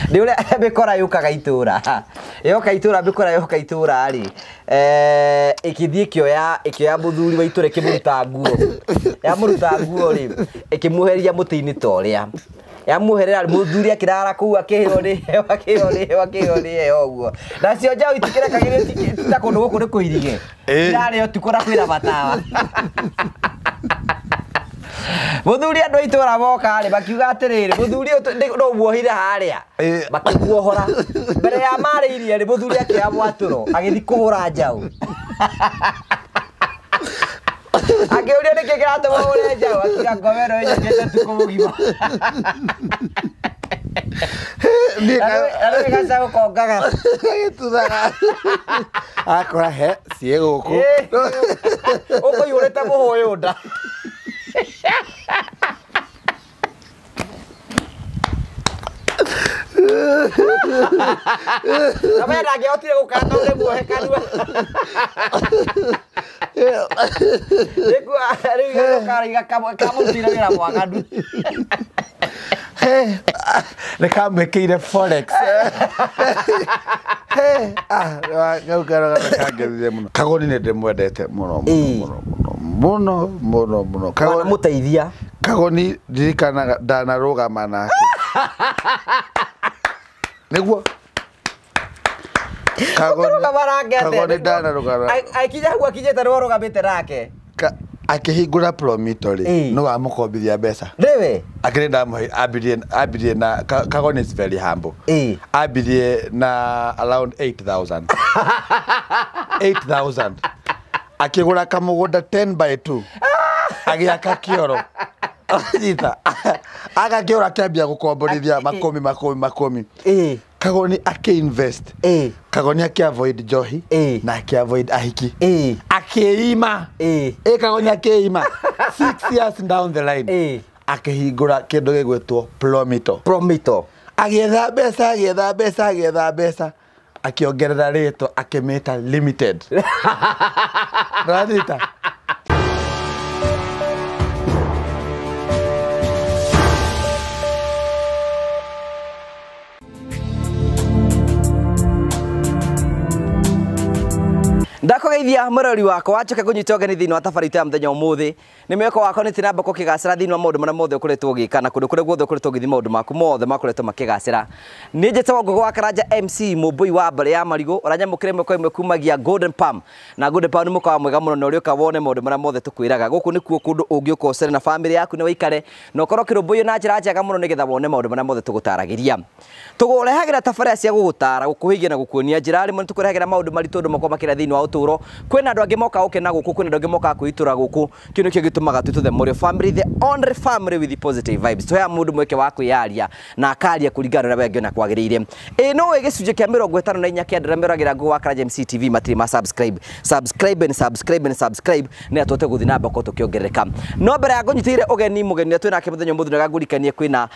Nĩ ũrĩa mĩkora yũkaga itũra. Yoka itũra mĩkora yoka itũra rĩ. Ĩkĩthiĩ ĩkĩoya mũthuri wa itũra ĩkĩmũruta nguo. Yamũruta nguo rĩ, ĩkĩmuoheria mũtĩ-inĩ ta ũrĩa. Yamuoherera mũthuri akĩrara kũu akĩhĩo nĩ heho akĩhĩo nĩ heho akĩhĩo nĩ heho ũguo. Nacio njaũ itikĩrekagĩrio ta kũndũ gũkũ nĩ kũirige. Irarĩa ũtukũ na kwĩna matawa. Mũthuri andũ a itũra moka rĩ makiuga atĩrĩrĩ mũthuri ũyũ no muohire harĩa makĩmuohora mbere ya marĩirie rĩ mũthuri akĩoya mwatũro agĩthiĩ kũhũra njaũ akĩũrio nĩkĩ kĩratũma ũhũre njaũ akiuga ngoma ĩno ĩnyokete ũtukũ mũgima na rĩu gacaũ kongaga gĩtuthaga akora he ciĩ gũkũ ũkũiyũrĩte mũhũyũ nda. Na we ndangĩahotire gũkara tondũ nĩ muohe kanua. Rĩu karaiga kamũrutĩire wĩra mwaganu. Nĩ kamwĩkĩire forex. Kau karogano kangenirie mũno. Kagoni nĩ ndĩmwendete mũno mũno mũno mũno mũno. Kagoni mũteithia. Kagoni ndirikanaga ndanarũgama nake. Nĩguo Kagoni ndanarũgama. Akinya hau akinyĩte nĩwe ũrũgamĩte nake. Akĩhingũra Promito rĩ, no amũkombithia mbeca. Nĩwe? Akĩrĩ ndamũhe ambirie na Kagoni is very humble. Ambirie na around 8,000. 8,000. Akĩgũra kamũgũnda 10 by 2. Agĩaka kĩoro. Nyita. Aga kĩoro akĩambia gũkomborithia makũmi makũmi makũmi. Kagoni akĩ-invest. Kagoni akĩ-avoid njohi na akĩ-avoid ahiki. Akĩima. Kagoni akĩima. 6 years down the line. Akĩhingũra kĩndũ gĩgwĩtwo Promito. Promito. Agĩetha mbeca agĩetha mbeca agĩetha mbeca. Akĩongerera rĩtwa akĩmĩta Limited. Ũranyita? Ndakugeithia mũrori wakwa njoke kũnyita ũgeni thĩinĩ wa tabarĩra ya mũthenya ũmũthĩ nĩ mwĩhoko wakwa nĩ tinamba kũkĩgacĩra thĩinĩ wa maũndũ marĩa mothe ũkoretwo ũgĩka na kũndũ kũrĩa guothe ũkoretwo ũgĩthiĩ maũndũ maku mothe makoretwo makĩgacĩra. Niĩ njĩtagwo Ngũgĩ wa Karanja MC mũmbũi wa mbarĩ ya marigũ ũranyamũkĩra ĩmwe kwa ĩmwe kumagia Golden Palm na Golden Palm nĩ mũkawa mwega mũno na ũrĩũka wone maũndũ marĩa mothe tũkwĩraga. Gũkũ nĩkuo kũndũ ũngĩũka ũcere na bamĩrĩ yaku na ũikare na ũkorwo ũkĩrũmbũiyo na njĩra njega mũno nĩgetha wone maũndũ marĩa mothe tũgũtaragĩria. Tũgũrehagĩra tabarĩra cia gũgũtara gũkũhĩgia na gũkuonia njĩra rĩmwe nĩtũkũrehagĩra maũndũ maritũ andũ makorwo makĩra thĩinĩ wa ũtũũro. Kwĩna andũ angĩ mokaga gũkena gũkũ kwĩna andũ angĩ mokaga kwĩitũra gũkũ kĩu nĩkĩo gĩtũmaga twĩtwo the Morio family, the only family with the positive vibes. Tũheaga mũndũ mweke wa kwĩyaria na akaria kũringana na ũrĩa we angĩona kwagĩrĩire. Ĩ no wĩ gĩcunjĩ kĩa 54 kĩa andũ arĩa meroragĩra Ngũgĩ wa Karanja MC TV matirĩ ma subscribe. Subscribe and subscribe and subscribe nĩ tũhote gũthiĩ na mbere tũkĩongerereka. No mbere ya ngũnyitĩire ũgeni mũgeni ũrĩa twĩ nake mũthenya ũmũthĩ nĩngũririkanie kwĩna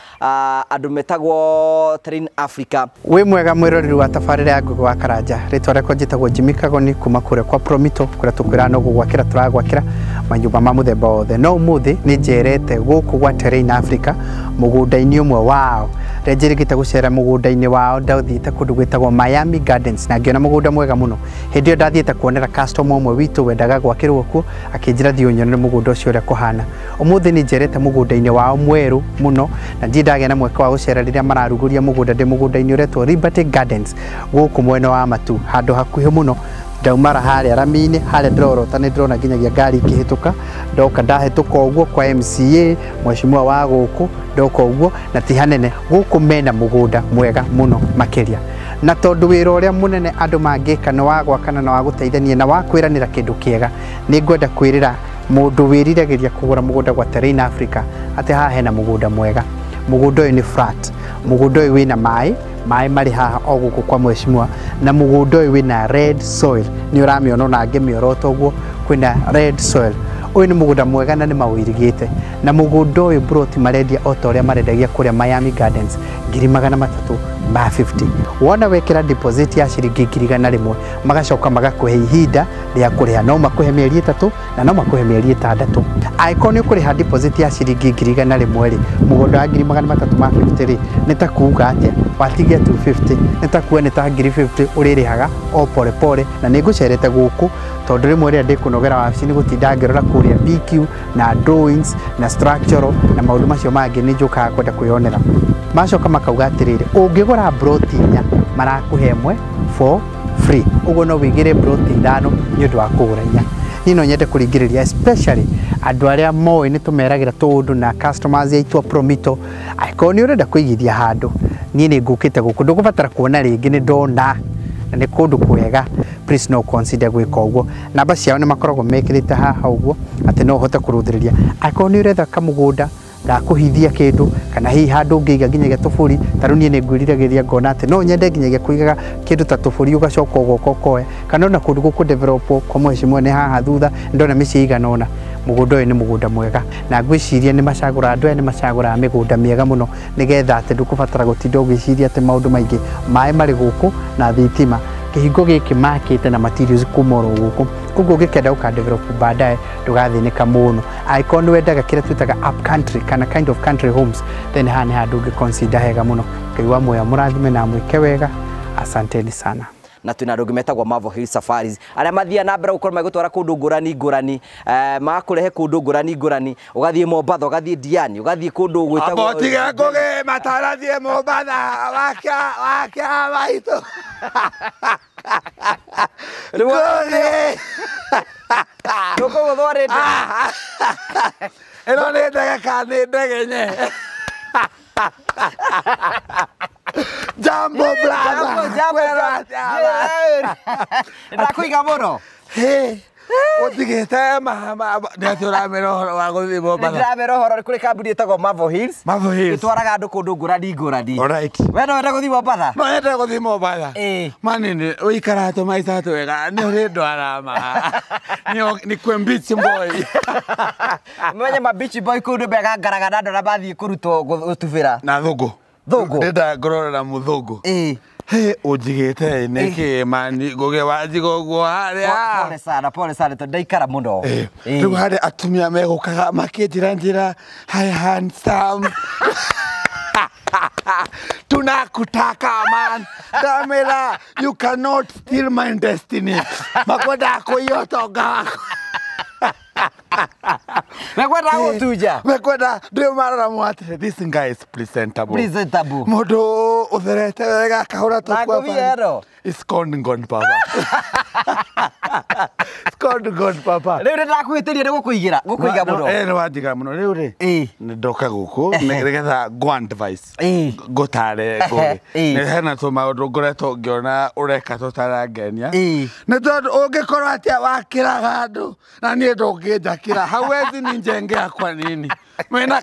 andũ metagwo Train Africa. Wĩ mwega mwĩroreri wa tabarĩra ya Ngũgĩ wa Karanja. Rĩtwa rĩakwa njĩtagwo Jimmy Kagoni kuma kũrĩa kwa Promito kũrĩa tũkwĩraga no gũgwakĩra tũragwakĩra manyũmba ma mũthemba wothe. No ũmũthĩ nĩ njerete gũkũ gwa Terrain Africa mũgũnda-inĩ ũmwe wao. Rĩrĩa njĩrĩgĩte gũcera mũgũnda-inĩ wao ndathiĩte kũndũ gwĩtagwo Miami Gardens na ngĩona mũgũnda mwega mũno. Hĩndĩ ĩyo ndathiĩte kuonera customer ũmwe witũ wendaga gwakĩrwo kuo akĩnjĩra thiĩ ũnyonere mũgũnda ũcio ũrĩa kũhana. Ũmũthĩ nĩ njerete mũgũnda-inĩ wao mwerũ mũno na ndirĩ ndagĩa na mweke wa gũcera rĩrĩa mararugũria mũgũnda ndĩ mũgũnda-inĩ ũretwo Liberty Gardens gũkũ mwena wa Matu handũ hakuhĩ mũno. Ndaumara harĩa rami-inĩ harĩa ndĩrorota nĩ ndĩrona nginyagia ngari ikĩhĩtũka ndoka ndahĩtũka ũguo kwa MCA mheshimiwa wa gũkũ ndoka ũguo na ti hanene gũkũ mena mũgũnda mwega mũno makĩria. Na tondũ wĩra ũrĩa mũnene andũ mangĩka nĩ wa gwakana na wa gũteithania na wa kwĩranĩra kĩndũ kĩega nĩ ngwenda kwĩrĩra mũndũ wĩriragĩria kũgũra mũgũnda gwa Terrain Africa atĩ haha hena mũgũnda mwega. Mũgũnda ũyũ nĩ flat, mũgũnda ũyũ wĩna maĩ maĩ marĩ haha o gũkũ kwa mheshimiwa na mũgũnda ũyũ wĩna red soil nĩ ũramĩona ona ngĩmĩorota ũguo kwĩna red soil. Ũyũ nĩ mũgũnda mwega na nĩ maũirigĩte na mũgũnda ũyũ broti marendia o ta ũrĩa marendagia kũrĩa Miami Gardens 350,000. Wona wekĩra deposit ya ciringi 100,000 magacoka magakũhe ihinda rĩa kũrĩha, no makũhe mĩeri 3 na no makũhe mĩeri 6. Angĩkorwo nĩ ũkũrĩha deposit ya ciringi 100,000 rĩ, mũgũnda wa 350,000 rĩ, nĩ ta kuuga atĩa watigia 250, nĩ ta kuga nĩ ta 50,000 ũrĩrĩhaga o pole pole. Na nĩ ngũcerete gũkũ tondũ rĩmwe rĩrĩa ndĩkũnogera wabici nĩ gũtinda ngĩrora kũrĩa BQ na drawings na structural na maũndũ macio mangĩ, nĩ njũkaga kwenda kwĩyonera. Macoka makauga atĩrĩrĩ, ũngĩgũra broti 4 marakũhe ĩmwe for free, ũguo no wĩigĩre broti 5 nĩ ũndũ wa kũgũra 4. Niĩ no nyende kũringĩrĩria especially andũ arĩa moĩ nĩ tũmeragĩra tũũndũ na customers aitũ a Promito, angĩkorwo nĩ ũrenda kũigithia handũ, niĩ nĩ ngũkĩte gũkũ, ndũgũbatara kuona rĩngĩ, nĩ ndona na nĩ kũndũ kwega, please no consider gwĩka ũguo. Namba ciao nĩ makoragwo mekĩrĩte haha ũguo atĩ no ũhote kũrũthĩrĩria. Angĩkorwo nĩ ũretha kamũgũnda gakũhithia kĩndũ kana hihi handũ ũngĩiga nginyagia tũbũri, ta rĩu niĩ nĩ ngwĩriragĩria ngona atĩ no nyende nginyagia kũigaga kĩndũ ta tũbũri ũgacoka ũgoka ũkoya, kana ona kũndũ gũkũ develop kwa mheshimiwa nĩ haha thutha ndona mĩciĩ igana ũna. Mũgũnda ũyũ nĩ mũgũnda mwega na ngwĩciria nĩ macagũra, andũ aya nĩ macagũraga mĩgũnda mĩega mũno nĩgetha atĩ ndũkũbatara gũtinda ũgĩciria atĩ maũndũ maingĩ. Maĩ marĩ gũkũ na thitima, kĩhingo gĩkĩ makĩte na materials kuma oro gũkũ, koguo ũngĩkenda gũka develop baadaye ndũgathĩnĩka mũno. Angĩkorwo nĩ wendaga kĩrĩa twĩtaga up country kana kind of country homes, then haha nĩ handũ ũngĩ consider hega mũno. Ngai wa muoyo amũrathime na amwĩke wega. Asanteni sana. Na twina andũ metagwo Marvel Hill Safaris arĩa mathiaga na mbere gũkorwo magĩgũtwara kũndũ ngũrani ngũrani, magakũrehe kũndũ ngũrani ngũrani, ũgathiĩ Mombatha, ũgathiĩ Diani, ũgathiĩ kũndũ gwĩtagwo Tige ngũgĩ matarathiĩ Mombatha wakia maitũ. Ngũgĩ ndũkũgũthwo rĩndĩ. Ĩno nĩ ndege kana nĩ ndege nye? Jambo brother. Jambo, jambo. Ndakuiga mũno. Ũtigĩte nĩ atĩ ũramera ũhoro wa gũthiĩ Mombatha. Ndĩramera ũhoro kũrĩ kambuni ĩtagwo Marvel Hills. Marvel Hills. Ĩtwaraga andũ kũndũ ngũrani ngũrani. Alright. We no wende gũthiĩ Mombatha? No nyende gũthiĩ Mombatha. Mani nĩ ũikaraga tũmaica twega, nĩ ũrĩ ndwara ma. Nĩ kwĩ beach boy. Menye ma beach boy kũndũ mega ngaraga na andũ arĩa mathiĩ kũrutwo gũtubĩra. Na thũngũ. Thũngũ? Ndĩrenda ngũrorera mũthũngũ. He ũnjigĩte nĩkĩ mani ngũgĩ wanjiga ũguo harĩa. Pole sana, pole sana tondũ ndaikara mũno. Rĩu harĩa atumia megũkaga makĩnjĩra njĩra, hi handsome. Tunakutaka man. Ndamera you cannot steal my destiny. Makwenda kũiya ũtonga wakwa. Mekwenda gũtunja. Mekwenda ndĩ marora mwatĩrĩ, this guy is presentable. Presentable. Mũndũ ũtherete wega akahũra Na ngũbia ĩno. It's gone gone papa. It's gone gone papa. Rĩu nĩ ndĩrakwĩhĩtĩria nĩ gũkũigĩra, gũkũiga mũno. Nĩ wanjiga mũno rĩu rĩ. Nĩ ndoka gũkũ nĩgetha ngũ advice. Ngũtare ngũgĩ. Nĩ hena tũmaũndũ ngoretwo ngĩona ũreka tũtarangenia. Nĩ tondũ ũngĩkorwo atĩa wakĩraga andũ na niĩ ndũngĩnjakĩra, hauwezi ninjengea kwa nini? Mwĩna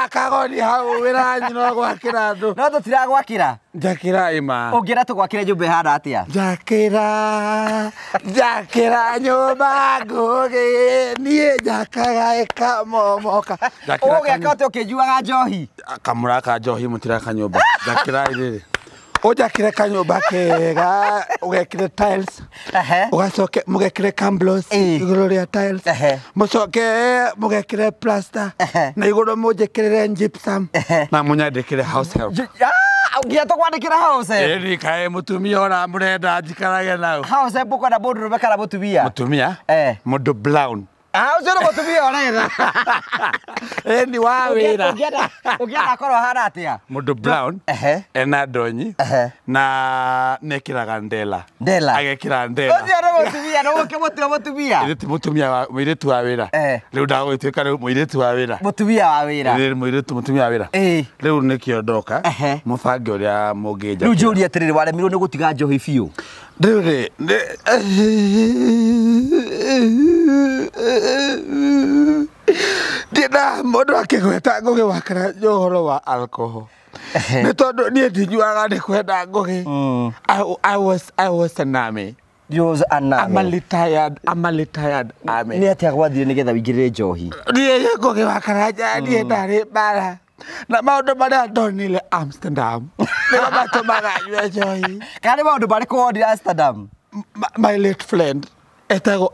kagoni hau wĩra wanyu no gwakĩra andũ. No tũtiragwakĩra. Njakĩra ĩma. Ũngĩenda tũgwakĩre nyũmba ĩhana atĩa? Njakĩra, njakĩra nyũmba ngũgĩ, niĩ njakaga ĩkamomoka. Ũgũgĩaka atĩa ũkĩnyuaga njohi? Kamũraka njohi mũtiraka nyũmba. Njakĩra rĩrĩ. Ũnjakĩre kanyũmba kega, ũgekĩre tiles, ũgacoke mũgekĩre camblos igũrũ rĩa tiles, mũcoke mũgekĩre plaster, na igũrũ mũnjĩkĩrĩre gypsum, na mũnyandĩkĩre house help. Nginya tũkwandĩkĩra house help? Ĩni kaĩ mũtumia ũra mũrenda njikarage nau. House help ũkwenda mũndũrũme kana mũtumia? Mũtumia, mũndũ brown. Ũcio nĩ mũtumia ũretha. Ĩni wa wĩra. Ũngĩenda akorwo ahana atĩa? Mũndũ brown, ena ndonyi, na nĩekĩraga ndela. Ndela? Agekĩra ndela. Ũcio nĩ mũtumia, nĩ ũgũkĩmũtua mũtumia? Ĩrĩ ti mũtumia wa, mũirĩtu wa wĩra. Rĩu ndagũgĩtuĩka rĩu mũirĩtu wa wĩra. Mũtumia wa wĩra. Ĩrĩ mũirĩtu mũtumia wa wĩra. Rĩu nĩkĩo ndoka, mũbange ũrĩa mũngĩnjakĩra. Rĩu njũrie atĩrĩrĩ, waremirwo nĩ gũtiga njohi biũ? Rĩu rĩ, ndĩna mũndũ akĩgweta ngũgĩ wa Karanja ũhoro wa alcohol. Nĩ tondũ niĩ ndinyuaga nĩ kwenda ngũgĩ. I was an army. You was an army. I'm a retired army. Nĩ atĩa gwathire nĩgetha ũingĩrĩre njohi? Niĩ ngũgĩ wa Karanja niĩ ndarĩ mbara. Na maũndũ marĩa ndonire Amsterdam nĩmo matũmaga nyue njohi. Kana nĩ maũndũ marĩkũ wonire Amsterdam? My late friend etagwo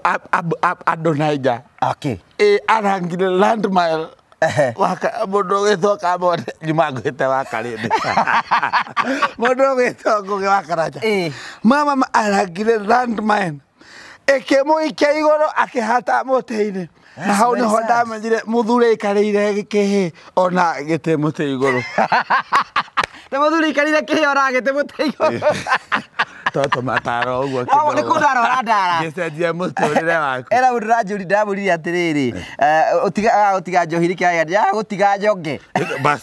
Adonijah. Okay. Ĩ arangire landmile. Ehe. Waka mũndũ ũgĩtwo Kamone nyuma ngwĩte wa Karĩndĩ. Mũndũ ũgĩtwo Ngũgĩ wa Karanja. Ĩ. Mama arangire landmine. Ĩkĩmũikia igũrũ akĩhata mũtĩ-inĩ. Na hau very nĩho sad. ndamenyire mũthuri aikarĩire kĩhĩ ona gĩtĩ mũtĩ igũrũ. Na mũthuri aikarĩire kĩhĩ ona gĩtĩ mũtĩ igũrũ. Toto mataro ũguo No, nĩ kũndara ũrandara. Ngĩcenjia mũtũrĩre waku. Era mũndũ ũranjũria ndamũririe atĩrĩrĩ, ũtiga gũtiga njohi nĩkĩ? Ndĩraga gũtiga njonge. Bas,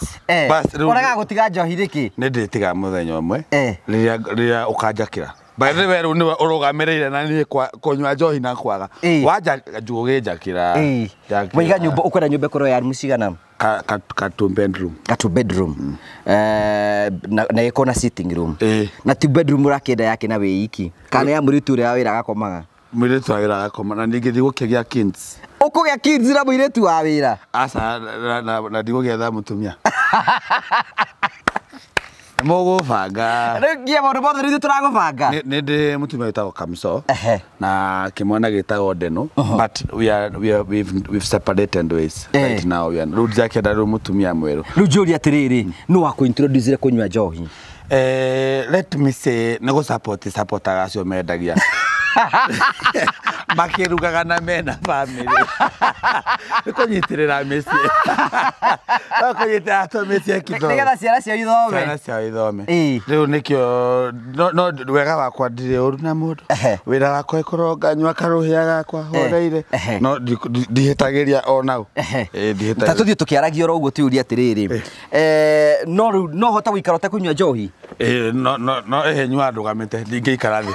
bas, rĩu- Ũragaga gũtiga njohi nĩkĩ? Nĩ ndĩtiga mũthenya ũmwe Eh. rĩrĩa ũkanjakĩra. By the way, rĩu nĩwe ũrũgamĩrĩire na niĩ kũnyua njohi na kwaga. Eh. Wanja ũgĩnjakĩra. Ĩĩ. Waiga nyũmba ũkwenda nyũmba ĩkorwo ya rumu cigana? Ka two bedroom. Ka two bedroom. Na ĩkorwo na sitting room. Ĩĩ. Na two bedroom ũrakĩenda yake na wĩiki. Kana ya mũirĩtu ũrĩa wa wĩra agakomaga. Mũirĩtu wa wĩra agakoma na ningĩ ndigũkĩgĩa kids. Ũkũgĩa kids na mũirĩtu wa wĩra? Aca, na ndigũgĩetha mũtumia. Mũgũbanga. Rĩu nginya maũndũ mothe rĩu ithuĩ tũragũbanga. Nĩ ndĩ mũtumia wĩtagwo Kamso Ehe. na kĩmwana gĩtagwo Ndeno, but we are, we are, we've, we've separated ways. Eh. Right now we are rĩu ndirakĩenda rĩu mũtumia mwerũ. Rĩu njũria atĩrĩrĩ, nũ wakũ-introduce kũnyua njohi? Let me say nĩ gũ supportaga acio mendagia makĩrugaga na mena family nĩ kũnyitĩrĩra mĩciĩ, no kũnyitĩrĩra tũ mĩciĩ kidogo Nĩgetha ciana ciao ithome. Ciana ciao ithome. Ĩĩ. Rĩu nĩkĩo no wega wakwa ndirĩ ũru na mũndũ. Ehe. Wĩra wakwa ĩkorwo nganyua karũhĩa gakwa horeire, Ehe. no ndihĩtagĩria o nau. Ehe. Ĩĩ, ndihĩtagĩria. Ta tũthiĩ tũkĩaragia oro ũguo tũyũrie atĩrĩrĩ, no rĩu no hote gũikara ũtekũnyua njohi? Ĩĩ, no ĩhĩ nyua ndũgamĩte, ndingĩikara thĩ.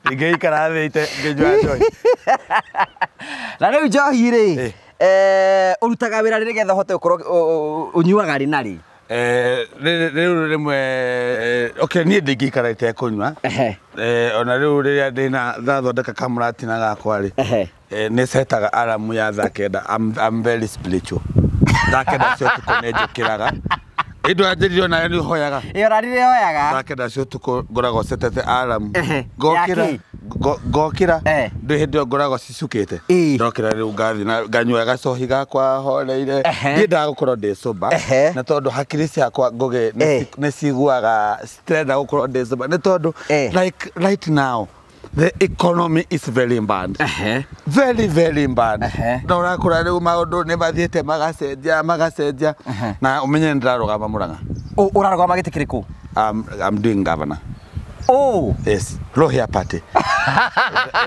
Ndingĩikara thĩ ngĩnyua njohi. Na rĩu njohi rĩ, Eh. ũrutaga wĩra rĩ nĩgetha ũhote gũkorwo ũnyuaga rĩ na rĩ? Rĩu rĩmwe okay, niĩ ndingĩikara itekũnyua. Ehe. Ona rĩu rĩrĩa ndĩna ndathondeka kamũratina gakwa rĩ, Ehe. Nĩ setaga alarm ya thaa 9. I'm very spiritual. Thaa 9 cia ũtukũ nĩ njũkĩraga. Ĩndũ anjĩrire onawe nĩ ũhoyaga. Ĩ, ona rĩrĩa hoyaga. Thaa 9 cia ũtukũ ngoragwo setete alarm. Ehe. Ngokĩra Ya kĩ? ngokĩra Eh. ndĩ hĩndĩ ĩyo ngoragwo cicukĩte. Ĩĩ. Ndokĩra rĩu ngathiĩ na nganyua gacohi gakwa horeire. Ehe. Ndiendaga gũkorwo ndĩ sober. Ehe. Na tondũ hakiri ciakwa Ngũgĩ Eh. nĩ ciguaga citirenda gũkorwo ndĩ sober nĩ tondũ Eh. like right now the economy is very bad. Ehe. Very very bad. Ehe. Na ũrakora rĩu maũndũ nĩ mathiĩte magacenjia magacenjia. Ehe. Na ũmenye nĩ ndĩrarũgama Mũrang'a. Ũrarũgama gĩtĩ kĩrĩkũ? I'm doing governor. Oh. Yes, Lohia Party.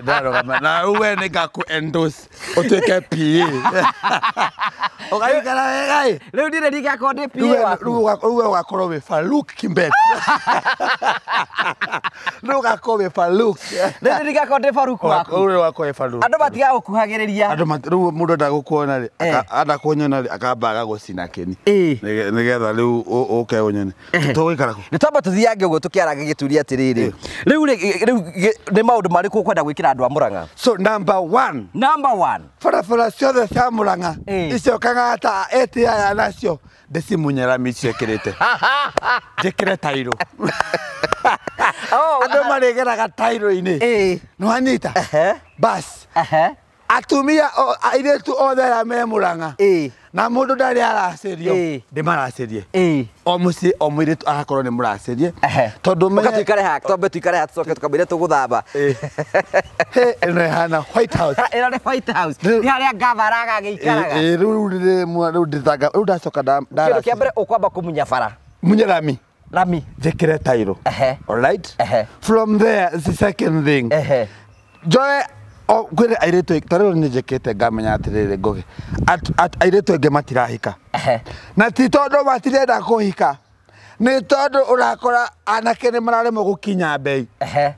Ndarũgama na rĩu we nĩ ngakũ endorse ũtuĩke PA. Ũgaikara wega ĩ. Rĩu ndirĩ ndingĩakorwo ndĩ Rĩu PA waku. rĩu we ũgakorwo wĩ Faruk Kimbet. Rĩu ũgakorwo wĩ Faruk. Rĩu ndingĩakorwo ndĩ Faruk waku. Rĩu ũgakorwo wĩ Faruk. Andũ matigaga gũkuhagĩrĩria. Andũ rĩu mũndũ enda gũkuona rĩ, Eh. enda kũnyona rĩ, akamba agagũcina kĩni. Ĩĩ. Nĩgetha rĩu ũke ũnyone. Tũgũikara kũ? Nĩ twamba tũthiange ũguo tũkĩaraga gĩtũria atĩrĩrĩ, rĩu rĩ, rĩu nĩ maũndũ marĩkũ ũkwenda gwĩkĩra andũ a Mũrang'a? So number one, Number one. Barabara ciothe cia Mũrang'a Ĩĩ. icio Kang'ata eti aya nacio ndĩcimunye rami ciĩkĩrĩte njĩkĩre tairũ. Oh, Andũ marĩgeraga tairũ-inĩ. Ĩĩ. Nĩwanyita? Ehe. Bas Ehe. atumia airĩtu othe arĩa me Mũrang'a Ĩĩ. na mũndũ ndarĩ aracĩrio, Ĩĩ. ndĩmaracĩrie Ĩĩ. o mũciĩ o mũirĩtu agakorwo nĩ mũracĩrie Ehe. tondũ Ũka tũikare haha, twambe tũikare haha tũcoke tũkamwĩre tũgũthamba. Ĩĩ. Hĩ, ĩno ĩhana White House. Ĩno nĩ White House. Rĩu- Nĩ harĩa ngavana agagĩikaraga. Ĩĩ, rĩu rĩu ndĩtanga rĩu ndacoka Kĩndũ kĩa mbere ũkwamba kũmunya bara. Munye rami. Rami. Njĩkĩre tairũ. Ehe. Alright? Ehe. From there, the second thing. Ehe. Njoe o kwĩrĩ airĩtu ta rĩu nĩ njĩkĩte ngamenya atĩrĩrĩ Ngũgĩ, airĩtu aingĩ matirahika. Ehe. Na ti tondũ matirenda kũhika, nĩ tondũ ũrakora anake nĩ mararemwo gũkinya mbei. Ehe.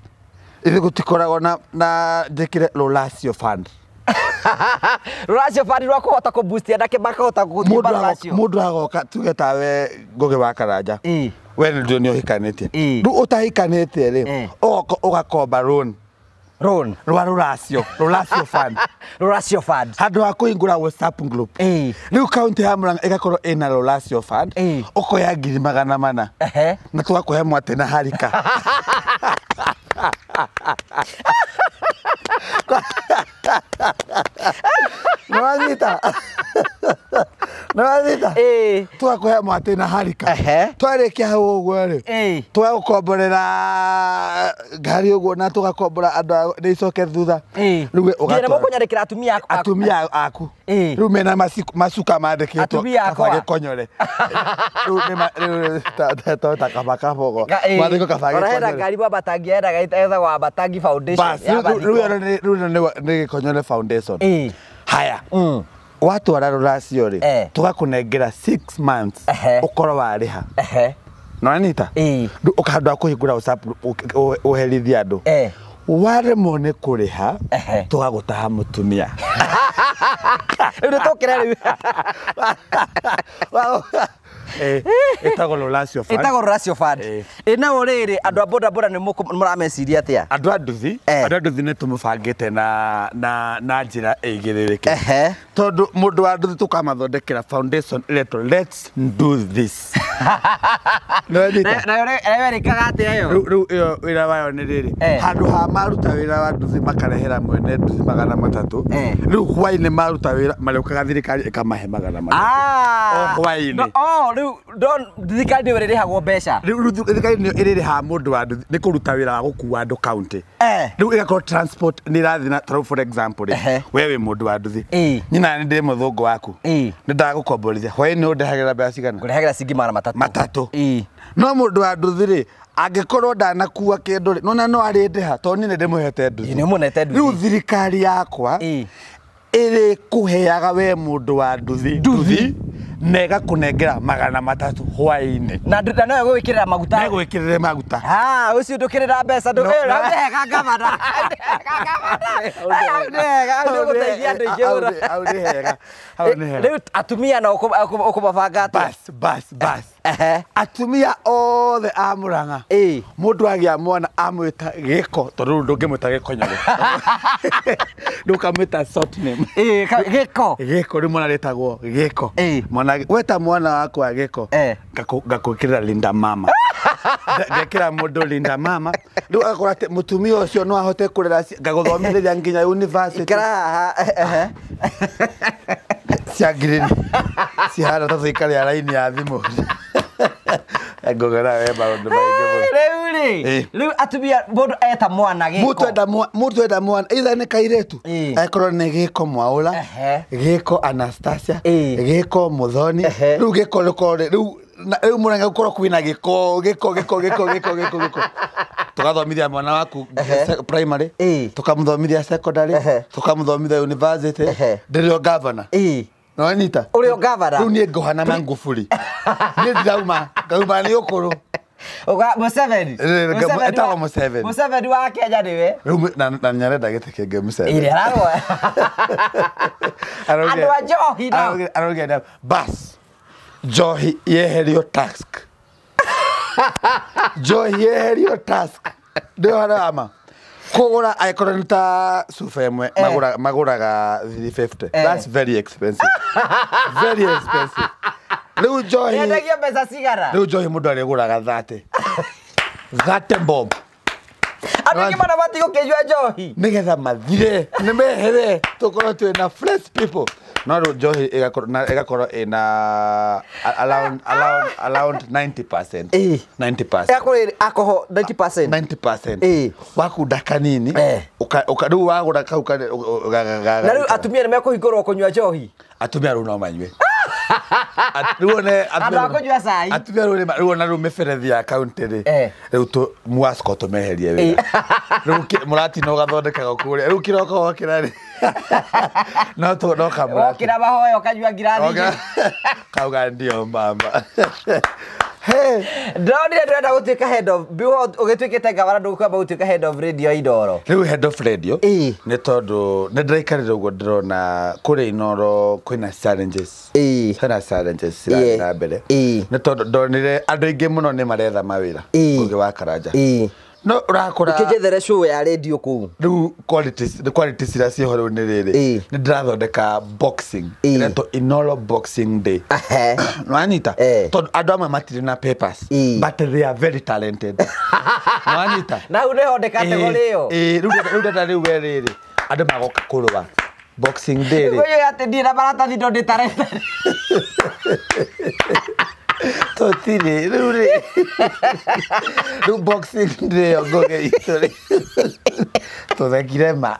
Ithuĩ gũtikoragwo na njĩkĩre Rũracio Fund. Rũracio Fund rwa kũhota kũ boost anake makahota gũthiĩ marũracio. Mũndũ agoka tuge tawe Ngũgĩ wa Karanja. Ĩĩ. We nĩ ndũĩ nĩ ũhikanĩtie. Ĩĩ. Rĩu ũtahikanĩtie rĩ, Ĩĩ. ũgoka ũgakomba loan. Loan. Rwa rũracio, rũracio fund. Rũracio fund. Handũ ha kũhingũra WhatsApp group. Rĩu kaunti ya Murang'a ĩgakorwo ĩna rũracio fund. Ũkoya 400,000. Na tũgakũhe mwate na harika. Nĩwanyita? Nĩwanyita? Tũgakũhe mwate na harika. Twarĩkia hau ũguo rĩ, tũgagũkomborera ngari ũguo na tũgakombora andũ nĩ icoke thutha. Rĩu we ũgatwara. Mũkũnyandĩkĩra atumia aku. Atumia aku. Rĩu mena macuka mandĩkĩtwo kaba gĩkonyore. Rĩu rĩu ta kaba kabogo. Mandĩko kaba gĩkonyore. Ona hena ngari Wamatangi yendaga ĩtagwo Wamatangi Foundation. Rĩu rĩu nĩ Gĩkonyore Foundation. Haya. Watwara rũracio rĩ, tũgakũnengera 6 months ũkorwo warĩha. Nĩwanyita? Handũ ha kũhingũra WhatsApp ũherithie andũ. Waremwo nĩ kũrĩha, tũgagũtaha mũtumia. Rĩu nĩtũkĩre rĩu. Ĩtagwo rũracio fund. Ĩtagwo rũracio fund. Ĩ nao rĩrĩ andũ a boda boda nĩ mũrameciria atĩa? Andũ a nduthi, andũ a nduthi nĩ tũmũbangĩte na njĩra ĩigĩrĩrĩke. Tondũ mũndũ wa nduthi tũkamathondekera foundation ĩretwo Let's Do This. Nayo ĩrĩkaga atĩa ĩyo? Rĩu ĩyo wĩra wayo nĩ rĩrĩ, handũ ha maruta wĩra wa nduthi makarehera mwene nduthi 300, rĩu hwaĩ-inĩ maruta wĩra marĩũkaga thirikari ĩkamahe 300. O hwaĩ-inĩ. Rĩu thirikari nĩyo ĩrĩrĩhagwo mbeca. Rĩu thirikari nĩyo ĩrĩrĩhaga mũndũ wa nduthi nĩ kũruta wĩra wa gũkua andũ county. Rĩu ĩgakorwo transport nĩ ĩrathiĩ na tarĩu for example rĩ, we wĩ mũndũ wa nduthi, nyina nĩ ndĩ mũthũngũ waku, nĩ ndagũkomborithia hwaĩ-inĩ ũndehagĩra mbeca cigana? Ngũrehagĩra ciringi 300. Matatũ. No mũndũ wa nduthi rĩ, angĩkorwo ndanakua kĩndũ rĩ, nona no arĩndĩha tondũ niĩ nĩ ndĩmũhete nduthi. Nĩ ũmũnete nduthi. Rĩu thirikari yakwa ĩrĩkũheaga we mũndũ wa nduthi nduthi na ĩgakũnengera 300 hwaĩ-inĩ. Na no ĩgũgwĩkĩrĩra maguta. Na ĩgwĩkĩrĩre maguta. Ũcio ndũkĩrĩra mbeca ndũhega gavana. Hau nĩ gũteithia andũ aingĩ mũno. Hau nĩ hega. Hau nĩ hega. Rĩu atumia nao ũkũmabanga atĩa? Bas bas bas. Atumia othe a Murang'a, mũndũ agĩa mwana amwĩta Gĩko, tondũ rĩu ndũngĩmwĩta Gĩkonyore. Rĩu ũkamwĩta short name. Gĩko. Gĩko rĩu mwana rĩtagwo Gĩko. Mwana weta mwana wakwa Gĩko, ngakũĩkĩrĩra Linda Mama. Ngekĩra mũndũ Linda Mama. Rĩu agakorwo atĩ mũtumia ũcio no ahote kũrera, ngagũthomithĩria nginya university. Ikara haha. Cia ngirini cihana ta tũikarĩa raini ya thimũ. Ngũgera we maũndũ maingĩ mũno. Rĩu rĩ, rĩu atumia mũndũ eta mwana Gĩko. Mũndũ enda mwana either nĩ kairĩtu, angĩkorwo nĩ Gĩko Mwaũra, Gĩko Anastasia, Gĩko Muthoni, rĩu Gĩko rĩkorwo rĩu Murang'a gũkorwo kwĩna gĩko gĩko gĩko gĩko gĩko gĩko gĩko. Tũgathomithia mwana waku primary, tũkamũthomithia secondary, tũkamũthomithia university, ndĩrĩ o governor. Nĩwanyita? Ũrĩ o governor? Rĩu niĩ ngohana Magufuli. Niĩ ndirauma, ngauma nĩ ũkũrũ. Museveni. Etagwo Museveni. Museveni wa Kenya nĩwe. Rĩu na nĩarenda gĩtĩ kĩngĩ Museveni. Ĩrĩa ararũa. Andũ a njohi nao. Arauga bas. Njohi yeherio tax. Njohi yeherio tax. Nĩ ũhoro wa ma. Kũgũra angĩkorwo nĩ ta cuba ĩmwe magũraga 350. That's very expensive. Very expensive. Rĩu njohi yendagia mbeca cigana? Rĩu njohi mũndũ arĩgũraga 30. 30 bob. Andũ aingĩ mũno matigũkĩnyua njohi. Nĩgetha mathire, nĩ mehere, tũkorwo twĩna fresh people. No rĩu njohi ĩgakorwo ĩna around 90%. 90%. Ĩgakorwo alcohol 90%. 90%. Wakunda kanini, rĩu wagũra kau Na rĩu atumia nĩ mekũhingũrwo kũnyua njohi? Atumia rĩu no manyue. Andũ a kũnyua cai. Atumia rĩu ona rĩu mĩberethi ya county rĩ, rĩu mwasco tũmeherie wĩra. Rĩu mũratina ũgathondekaga kũrĩa. Rĩu kĩroko wokĩra rĩ. No kamũratina. Wokĩra mahoya ũkanyua ngirathi igĩrĩ. Kauga ndio mama. Ndĩronire ndĩrenda gũtuĩka head of ũgĩtuĩkĩte gavana ndũkwamba gũtuĩka head of radio Inooro. Rĩu head of radio nĩ tondũ nĩ ndĩraikarire ũguo ndĩrona kũrĩa Inooro kwĩna challenges. Kwĩna challenges cirathiĩ na mbere. Nĩ tondũ ndonire andũ aingĩ mũno nĩ maretha mawĩra Ngũgĩ wa Karanja. No urakora ukĩnjethere show ya radio kũu. Rĩu qualities, the qualities iria ciĩho rĩu nĩ rĩrĩ. Nĩ ndĩrathondeka boxing. Ĩretwo Inoro Boxing Day. Nĩwanyita? Tondũ andũ amwe matirĩ na papers, but they are very talented. Nĩwanyita? Na hau nĩho ndĩ category ĩyo. Rĩu ndĩrenda rĩu we rĩrĩ, andũ magoka kũrũa Boxing Day rĩ. Ũyũ atĩ ndirĩ na maratathi no ndĩ talented. Tũtirĩ rĩu rĩ. Rĩu Boxing Day ĩyo ngũgĩ itũ rĩ. Tũthekire ma.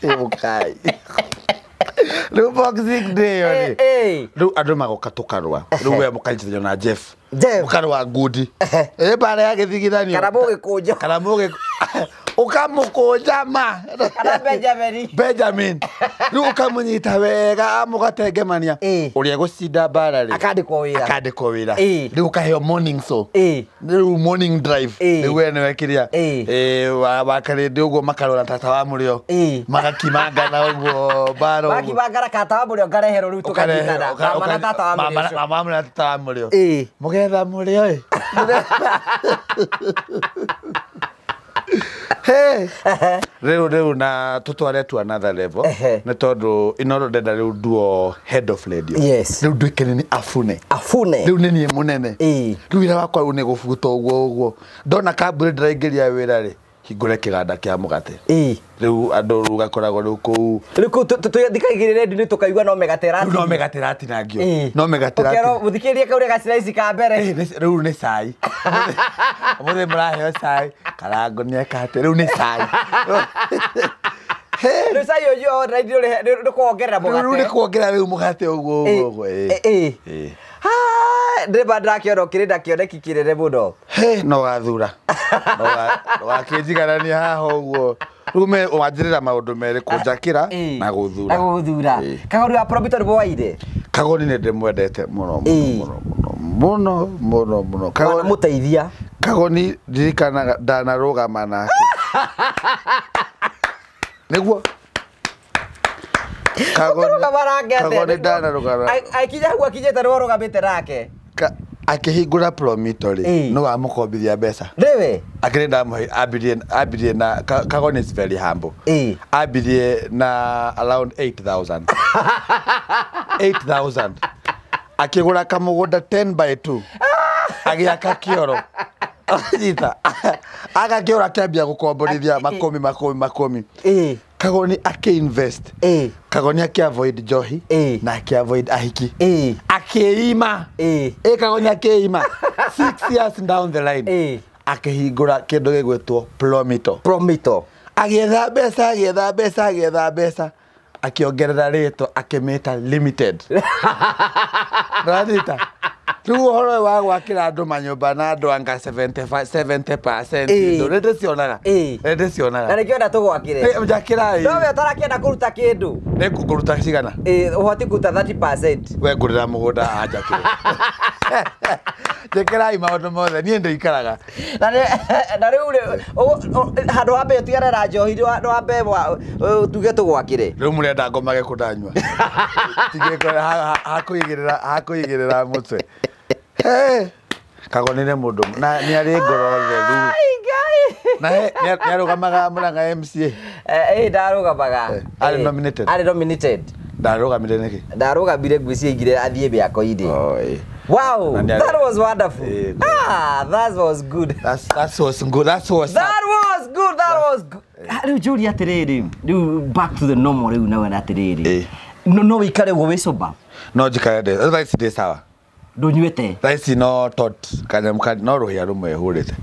Ĩũkai. Rĩu Boxing Day ĩyo rĩ. Rĩu andũ magoka tũkarũa. Rĩu we mũkanyitithanio na Jeff. Jeff. Mũkarũa ngundi. Ĩ mbara ya gĩthigithanio. Kana mũgĩkũnjo. Kana mũgĩ ũkamũkũnja ma. Kana Benjamin. Benjamin. Rĩu ũkamũnyita wega mũgatengemania. Ũrĩa gũcinda mbara rĩ. Akandĩkwo wĩra. Akandĩkwo wĩra. Rĩu ũkaheo morning show. Rĩu morning drive. Rĩu we nĩwe kĩrĩa. Wa karĩndĩ ũguo makarora tata wa mũrĩo. Magakimangana ũguo mbara ũguo. Makimangana tata wa mũrĩo ngareherwo rĩu tũkanyitana. Mama na tata wa mũrĩo ũcio. Mama na tata wa mũrĩo. Mũgetha mũrĩo ĩ. Hey. Rĩu na tũtware to another level. Nĩ tondũ Inoro ndenda rĩu nduo head of radio. Yes. Rĩu nduĩke nĩ afune. Afune. Rĩu nĩ niĩ mũnene. Rĩu wĩra wakwa rĩu nĩ gũbuta ũguo ũguo. Ndona kambuni ndĩraingĩria wĩra rĩ, hingũre kĩganda kĩa mũgate. Rĩu andũ rĩu gakoragwo rĩu kũu. Rĩu kũu tũthikagĩrĩria redio-inĩ tũkaigua no mĩgate ĩratinio. Rĩu no mĩgate ĩratinangio. No mĩgate ĩratinangio. Ũkerwo mũthikĩrĩrie kaurĩa gaciraici ka mbere. Rĩu nĩ cai. Ũmũthĩ mũraheo cai. Karango nĩeka atĩ rĩu nĩ cai. Rĩu cai ũyũ radio nĩ kuongerera mũgate. Rĩu nĩ kuongerera rĩu mũgate ũguo ũguo. Ndĩrĩma ndĩrakĩona ũkĩrĩ na kĩoneki kĩnene mũno. No wathura. No wakĩnjiganania haha ũguo. Rĩu wanjĩrĩra maũndũ merĩ, kũnjakĩra na gũthura. Na gũthura. Kagoni wa Promito nĩ mwaire? Kagoni nĩ ndĩmwendete mũno mũno mũno mũno mũno. Kagoni mũteithia. Kagoni ndirikanaga ndanarũgama nake. Nĩguo. Kagoni ndanarũgama. Akinya hau akinyĩte nĩwe ũrũgamĩte nake. Akĩhingũra Promito rĩ, no wamũkombithia mbeca. Nĩwe? Akĩrĩ ndamũhe, ambirie na Kagoni is very humble. Ambirie na around 8,000. 8,000. Akĩgũra kamũgũnda 10 by 2. Agĩaka kĩoro. Nyita. Aga kĩoro akĩambia gũkomborithia makũmi makũmi makũmi. Kagoni akĩ-invest. Kagoni akĩ-avoid njohi na akĩ-avoid ahiki. Akĩima. Kagoni akĩima. 6 years down the line. Akĩhingũra kĩndũ gĩgwĩtwo Promito. Promito. Agĩetha mbeca, agĩetha mbeca, agĩetha mbeca. Akĩongerera rĩtwa akĩmĩta limited. Nĩwanyita? Rĩu ũhoro ũyũ wa gwakĩra andũ manyũmba na andũ anga 70% indo nĩ ndĩcionaga. Nĩ ndĩcionaga. Na nĩkĩo enda tũgwakĩre. Njakĩra ĩ. No we ũtarakĩenda kũruta kĩndũ. Nĩ ngũruta cigana? Ũhoti kũruta 30%. We ngũrĩra mũgũnda anjakĩre. Njĩkĩrai maũndũ mothe, niĩ ndĩikaraga. Na rĩu rĩ, handũ wa mbere ũtigane na njohi, nĩ wambe tuge tũgwakĩre. Rĩu mũrenda ngomage kũ ndanyua. Hakũigĩrĩra mũtwe. Kagoni nĩ mũndũ na nĩ arĩ ngoro theru. Na nĩ arũgamaga Murang'a MCA. Ndarũgamaga. Arĩ nominated. Arĩ nominated. Ndarũgamire nĩkĩ? Ndarũgamire ngwĩciria aingire athiĩ mĩako-inĩ. Wow, that was wonderful. That was good. That was good. That was That was good. That was good. Rĩu njũria atĩrĩrĩ, rĩu back to the normal rĩu nawe atĩrĩrĩ. No wĩikare ũguo wĩ sober? No njikare ndĩ. Thaa ici ndĩ sawa. Ndũnyuĩte? Thaa ici no tot kanyamũ ka no rũhĩa rũmwe hũrĩte.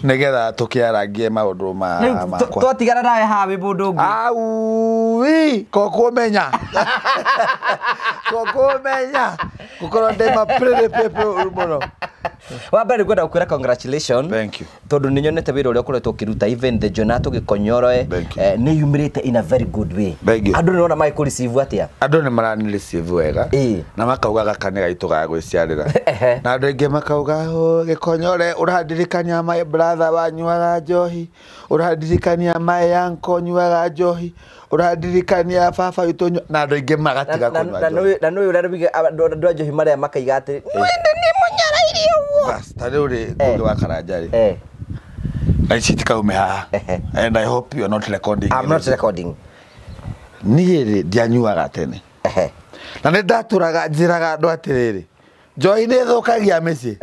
Nĩgetha tũkĩarangie maũndũ makwa. Twatigana nawe haha wĩ mũndũ ũngĩ. Aui, kokũmenya. Kokũmenya. Gũkorwo ndĩ ma pretty people ũru mũno. Wa mbere ngwenda gũkwĩra congratulations. Thank you. Tondũ nĩ nyonete wĩra ũrĩa ũkoretwo ũkĩruta even the Jonato Gĩkonyoro nĩ yumĩrĩte in a very good way. Andũ nĩ ũrona magĩkũ receive atĩa? Andũ nĩ marani receive wega na makauga gaka nĩ gaitũ ga gwĩciarĩra. Na andũ aingĩ makauga Gĩkonyore ũrandirikania my brother wanyuaga njohi, ũrandirikania my uncle nyuaga njohi, ũrandirikania baba witũ, na andũ aingĩ magatiga kũnyua njohi. Na nĩ ũrĩa andũ a njohi marĩa makaiga atĩ mwende nĩ mũnyarairie ũguo. Bas, ta rĩu rĩ Ngũgĩ wa Karanja rĩ, Na ici tikaume haha. And I hope you are not recording. I'm not recording. Niĩ rĩ ndianyuaga tene. Na nĩ ndatũraga njĩraga andũ atĩrĩrĩ, njohi nĩ ĩthũkagia mĩciĩ.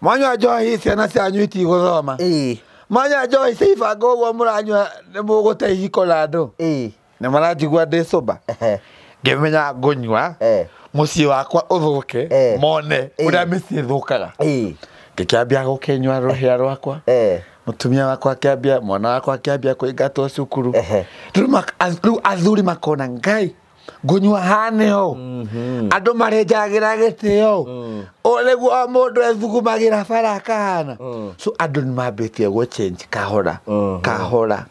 Mwanyua njohi ciana cianyu itigũthoma. Mwanyua njohi cia ibango ũguo mũranyua nĩ mũgũte ihiko na andũ. Nĩ maranjigua ndĩ sober. Ngĩmenya ngũnyua mũciĩ wakwa ũthũke mone ũrĩa mĩciĩ ĩthũkaga. Ngĩkĩambia gũkĩnyua rũhĩa rwakwa. Mũtumia wakwa akĩambia, mwana wakwa akĩambia kũingatwo cukuru. Rĩu athuri makona Ngai ngũnyua hane ũũ, andũ marĩnjagĩra gĩtĩo ũũ, nĩguo o mũndũ ethugumagĩra bara akahana. So andũ nĩ mambĩtie gũ change kahora kahora,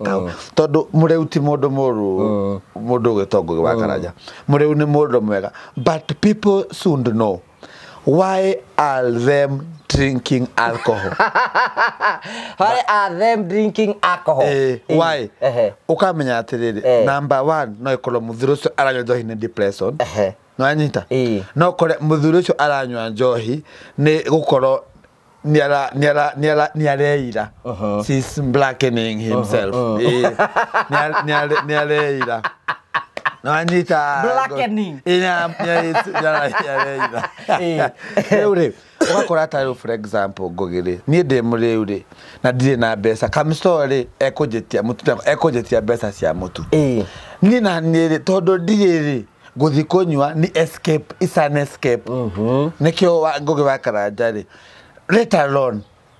tondũ mũrĩu ti mũndũ mũru, mũndũ ũgĩtwo Ngũgĩ wa Karanja. Mũrĩu nĩ mũndũ mwega, but people soon know why are them drinking alcohol. Why are them drinking alcohol? Why? Ukamenya atiriri, number 1 no ikorwo muthuri ucio aranyua njohi ni depression. No anyita. No kore muthuri ucio aranyua njohi ni gukorwo ni areira. She's blackening himself. Ni areira. No anyita. Blackening. Ni areira. Rĩu ũgakora ta rĩu for example Ngũgĩ rĩ, niĩ ndĩ mũrĩu rĩ na ndirĩ na mbeca, kamsto rĩ ekũnjĩtia mũtu, ekũnjĩtia mbeca cia mũtu. Niĩ na niĩ rĩ tondũ ndirĩ rĩ ngũthiĩ kũnyua ni escape, it's an escape. Nĩkĩo Ngũgĩ wa Karanja rĩ let alone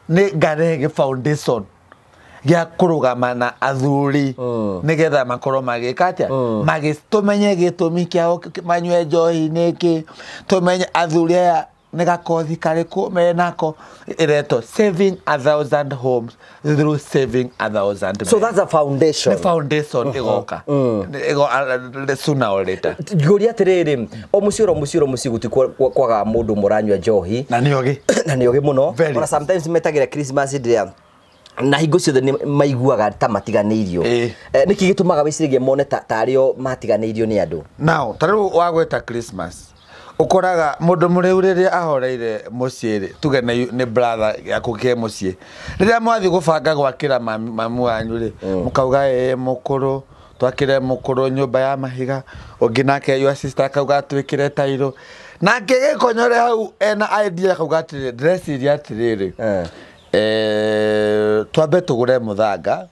nĩ ngarehe foundation gĩa kũrũgama na athuri nĩgetha makorwo magĩka atĩa, tũmenye gĩtũmi kĩao manyue njohi nĩkĩ, tũmenye athuri aya nĩ gakothi karĩkũ menako, ĩretwo saving 1,000 homes through saving 1,000 men. So that's a foundation. The foundation ĩgoka sooner or later. Ngũria atĩrĩrĩ, o mũciĩ o mũciĩ o mũciĩ gũtikwaga mũndũ mũranyua njohi na nĩ ogĩ, na nĩ ogĩ mũno. Ona sometimes metagĩra Christmas ndĩrĩa na hingo ciothe nĩ maiguaga ta matiganĩirio. Nĩkĩ gĩtũmaga wĩciragie mone tarĩ o matiganĩirio nĩ andũ? Now ta rĩu wagwĩta Christmas, ũkoraga mũndũ mũrĩu rĩrĩa ahoreire mũciĩ rĩ, tuge nĩ brother yaku ke mũciĩ, rĩrĩa mwathiĩ gũbanga gwakĩra mamu wanyu rĩ, mũkauga ĩ mũkũrũ twakĩre mũkũrũ nyũmba ya mahiga, ũngĩ nake your sister akauga twĩkĩre tairũ, nake gĩkonyore hau ena idea akauga atĩrĩrĩ, ndĩreciria atĩrĩrĩ, twambe tũgũre mũthanga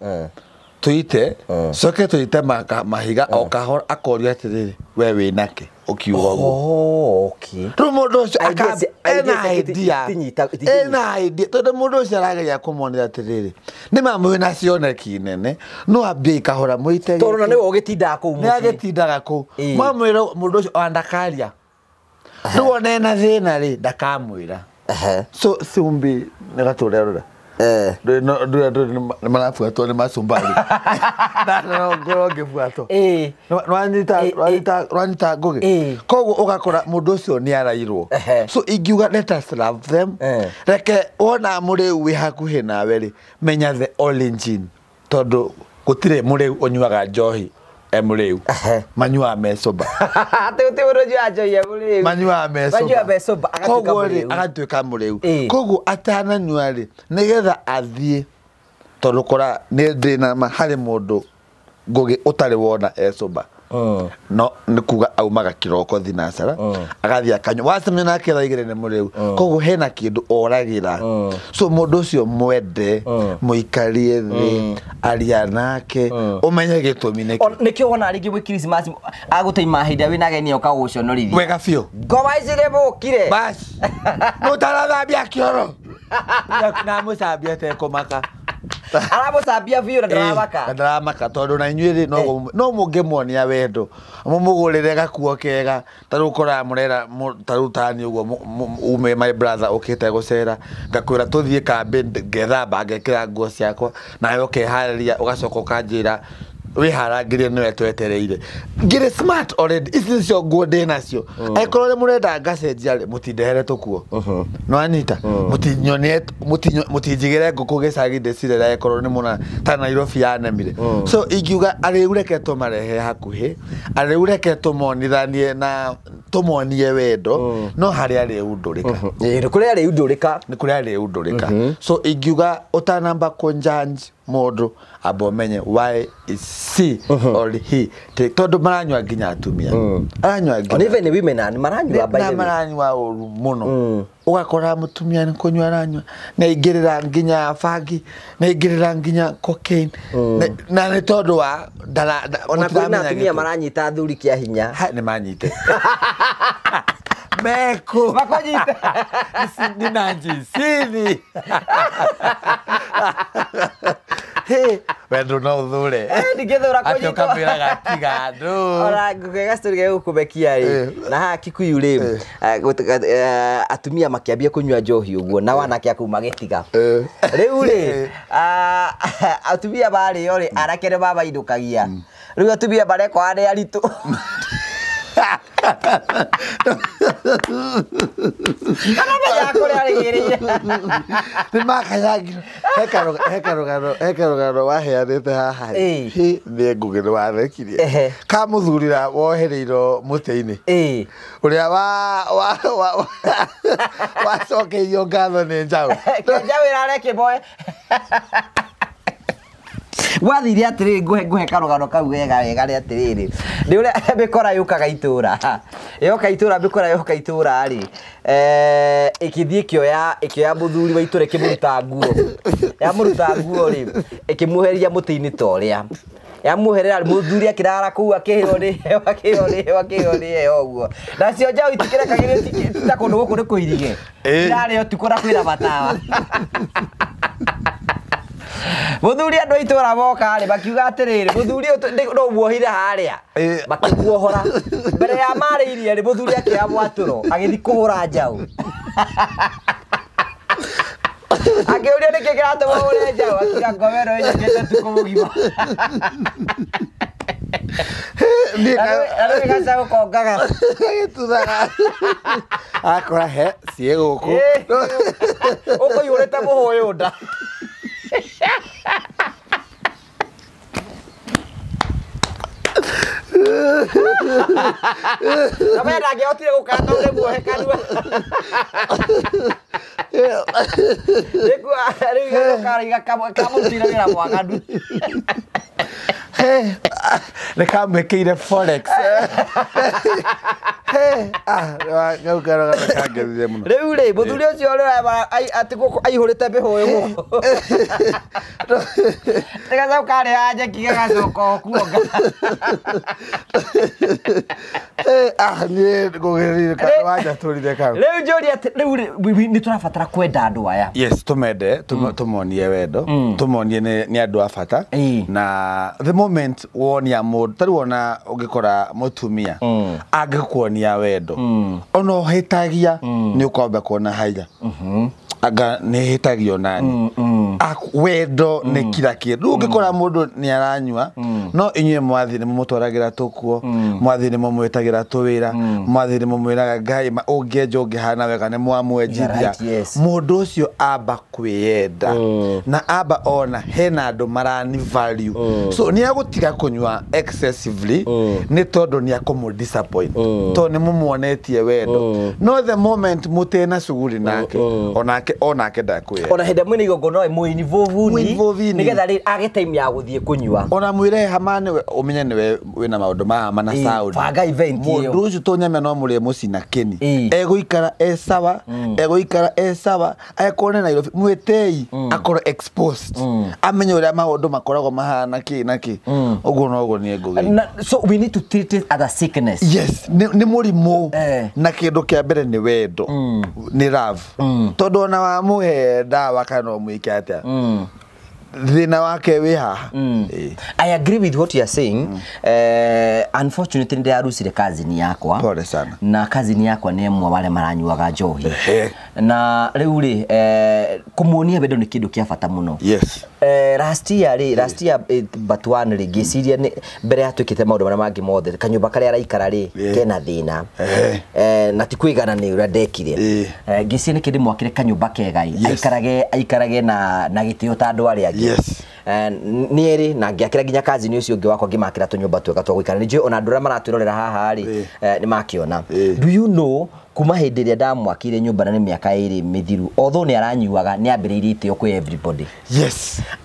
tuite coke tuite mahiga o kahora, akoria atĩrĩrĩ, we wĩnake ũkiuga ũguo. Okay. Rĩu mũndũ ũcio ena idea, ena idea tondũ mũndũ ũcio arageria kũmuonera atĩrĩrĩ, nĩ ma mwĩna cioneki nene, no ambie kahora mũite, tondũ na nĩwe ũgĩtindaga kũu mũciĩ, nĩ agĩtindaga kũu. Mwamwĩra mũndũ ũcio ona ndakaria, rĩu ona ena thĩna rĩ ndakamwĩra. So cumbi nĩ gatũre rora nĩ marabuatwo nĩ macumbari na ngorwo ngĩbuatwo nĩwanyita Ngũgĩ. Koguo ũgakora mũndũ ũcio nĩ arairwo. So ingiuga let us love them. Reke wona mũrĩu wĩ hakuhĩ nawe rĩ, menya the origin, tondũ gũtirĩ mũrĩu ũnyuaga njohi e mũrĩu, manyuaga me sober. Manyuaga me sober, koguo rĩ agatuĩka mũrĩu. Koguo atananyua rĩ, nĩgetha athiĩ, tondũ kora nĩ ndĩ na ma harĩ mũndũ Ngũgĩ ũtarĩ wona e sober, no nĩ kuga aumaga kĩroko thinacara agathiĩ akanyua, wacemania nake thaa igĩrĩ nĩ mũrĩu. Koguo hena kĩndũ oragĩra. So mũndũ ũcio mwende, mũikarie thĩ, aria nake, ũmenye gĩtũmi nĩkĩ. Nĩkĩo wona rĩngĩ gwĩ Christmas agũtũima hĩndĩ ĩrĩa wĩna ageni ũkagũconorithia wega biũ, ngoma ici nĩ mũkire bas mũtarathambia kĩoro na mũcambia atekũmaka, aramũcambia biũ na ndaramaka, na ndaramaka, tondũ na inyuĩ rĩ no mũngĩmuonia wendo, mũmũgũrĩre gakuo kega. Ta rĩu ũkoraga mũrera ta rĩu tani ũguo ume my brother ũkĩte gũcera, ngakwĩra tũthiĩ kambĩ, ngethamba ngekĩra nguo ciakwa, nawe ũkeharĩria, ũgacoka ũkanjĩra wĩharangĩrie nĩwe twetereire. Ngĩrĩ smart already, ici nĩcio nguo ndĩ nacio, angĩkorwo nĩ mũrenda ngacenjia rĩ, mũtindehere tũkuo, nĩwanyita, mũtinjigĩre ngũkũ gĩcagi ndĩcirere angĩkorwo nĩ mũna ta Nairobi yanemire. So ingiuga arĩu reke tũmarehe hakuhĩ, arĩu reke tũmonithanie na tũmonie wendo no harĩa arĩ undũrĩka. Nĩ kũrĩa arĩ undũrĩka. Nĩ kũrĩa arĩ undũrĩka. So ingiuga ũtanamba kũnjanji mũndũ amba ũmenye why is she or he, tondũ maranyua nginya atumia. Aranyua nginya. Even women nĩ maranyua by the way. Maranyua ũru mũno. Ũgakora mũtumia nĩ kũnyua aranyua, nĩ aingĩrĩra nginya bangi, nĩ aingĩrĩra nginya cocaine, na nĩ tondũ wa ona kwĩna atumia maranyita athuri kĩa hinya. Nĩ manyite. Meko makonyita ni nanjisini. Hey, wendo no uthure. Ndingĩthũra kũnyitwo. Atĩ ũkamwĩraga tiga andũ. Ona ngũkĩga story ga gũkũmekia rĩ. Na haha Kikuyu rĩ, atumia makĩambia kũnyua njohi ũguo na wanake akau magĩtiga. Rĩu rĩ, atumia marĩo rĩ, anake nĩ mamainũkagia. Rĩu atumia marekora nĩ aritũ. Nĩ makayangiro. He karũgano waheanĩte haha. Nĩ Ngũgĩ nĩ wathekirie. Ka mũthuri wohereirwo mũtĩ-inĩ. Ũrĩa wacokeirio ngatho nĩ njaũ. Njaũ ĩrareke boe. Gwathire atĩrĩrĩ, ngũhe karũgano kau wega wega nĩ atĩrĩrĩ, nĩ ũrĩa mĩkora yũkaga itũra, yoka itũra, mĩkora yoka itũra rĩ, ĩkĩthiĩ ĩkĩoya mũthuri wa itũra ĩkĩmũruta nguo, yamũruta nguo rĩ, ĩkĩmuoheria mũtĩ-inĩ ta ũrĩa yamuoherera, mũthuri akĩrara kũu akĩheo nĩ heho, akĩheo nĩ heho, akĩheo nĩ heho ũguo. Nacio njaũ itikĩrekagĩrĩrio ta kũndũ gũkũ nĩ kũirige, irarĩa ũtukũ na kwĩna matawa. Mũthuri andũ a itũra moka rĩ, makiuga atĩrĩrĩ, mũthuri ũyũ no muohire harĩa, makĩmuohora. Mbere ya marĩirie rĩ, mũthuri akĩoya mwatũro, agĩthiĩ kũhũra njaũ. Akĩũrio nĩkĩ kĩratũma ũhũre njaũ, akiuga ngoma ĩno ĩnyokete ũtukũ mũgima. Na rĩu gacaũ kongaga. Gagĩtuthaga. Akora he ciĩ gũkũ. Ũkũihũrĩte mũhũyũ nda. Na we ndangĩhotire gũkara tondũ nĩ muohe kanua. Rĩu gagũkara kamũrutĩire wĩra mwaganu. Nĩ kamwĩkĩire forex. Kau karũgano kangenirie mũno. Rĩu rĩ, mũthuri ũcio ũrĩa atĩ gũkũ aihũrĩte mĩhũyũ gũkũ. Gacaũ karĩa nyeki gagacoka o kuonga. Niĩ ngũgĩrĩire wanjatũrire kau. Rĩu njũrie atĩ rĩu nĩ tũrabatara kwenda andũ aya. Yes, tũmende, tũmonie wendo, tũmonie nĩ andũ a bata. Na the moment wonia mũndũ, ta rĩu ona ũngĩkora mũtumia angĩkuonia wendo, ona ũhĩtagia nĩ ũkwamba kuona haiya. Anga nĩ hĩtagio nani. Wendo nĩ kira kĩndũ. Rĩu ũngĩkora mũndũ nĩ aranyua, no inyuĩ mwathiĩ nĩ mũmũtwaragĩra tũkuo, mwathiĩ nĩ mũmwĩtagĩra tũwĩra, mwathiĩ nĩ mũmwĩraga Ngai ũngĩenja ũngĩhana wega nĩ mwamwenjithia. Mũndũ ũcio amba kwĩyenda na amba ona hena andũ marani value. So nĩ agũtiga kũnyua excessively nĩ tondũ nĩ akũmũ disappoint, tondũ nĩ mũmuonetie wendo. No the moment mũtena cuguri nake, onake ndakwĩra. Ona hĩndĩ mwĩna igongona mwĩ-involve-ni, nĩgetha rĩ age time ya gũthiĩ kũnyua. Ona mwĩre hama nĩwe ũmenye nĩwe wĩna maũndũ ma hama na sound. Banga event ĩyo. Mũndũ ũcio tũnyame no mũrĩe mũciĩ na kĩni. Egũikara e sawa, egũikara e sawa, akorwo nĩ Nairobi, mwĩtei akorwo exposed. Amenye ũrĩa maũndũ makoragwo mahana kĩ na kĩ. Ũguo noguo niĩ ngũgĩka. So we need to treat it as a sickness. Yes, nĩ mũrimũ. Na kĩndũ kĩa mbere nĩ wendo. Nĩ love. Tondũ ona wamũhe ndawa kana ũmwĩke atĩa, thĩna wake wĩ haha. I agree with what you are saying. Unfortunately ndĩrarucire cousin yakwa. Pole sana. Na cousin yakwa nĩ ĩmwe wa arĩa maranyuaga njohi. Na rĩu rĩ, kũmuonia wendo nĩ kĩndũ kĩa bata mũno. Yes. Last year rĩ, last year but one rĩ, ngĩciria nĩ mbere ya twĩkĩte maũndũ marĩa mangĩ mothe, kanyũmba karĩa araikara rĩ kena thĩna, na ti kwĩgana nĩ ũrĩa ndekire. Ngĩciria nĩkĩ ndĩmwakĩre kanyũmba kega ĩ, aikarage na gĩtĩo ta andũ arĩa angĩ. Nĩ erĩ, na ngĩakĩra nginya kazini ũcio ũngĩ wakwa, ngĩmakĩra tũnyũmba twega twa gũikara. Nĩ njũĩ ona andũ arĩa maratwĩrorera haha rĩ, nĩ makĩona. Do you know, kuma hĩndĩ ĩrĩa ndamwakĩire nyũmba, na nĩ mĩaka 2 mĩthiru, although nĩ aranyuaga, nĩ ambĩrĩirie itĩo kwĩ everybody.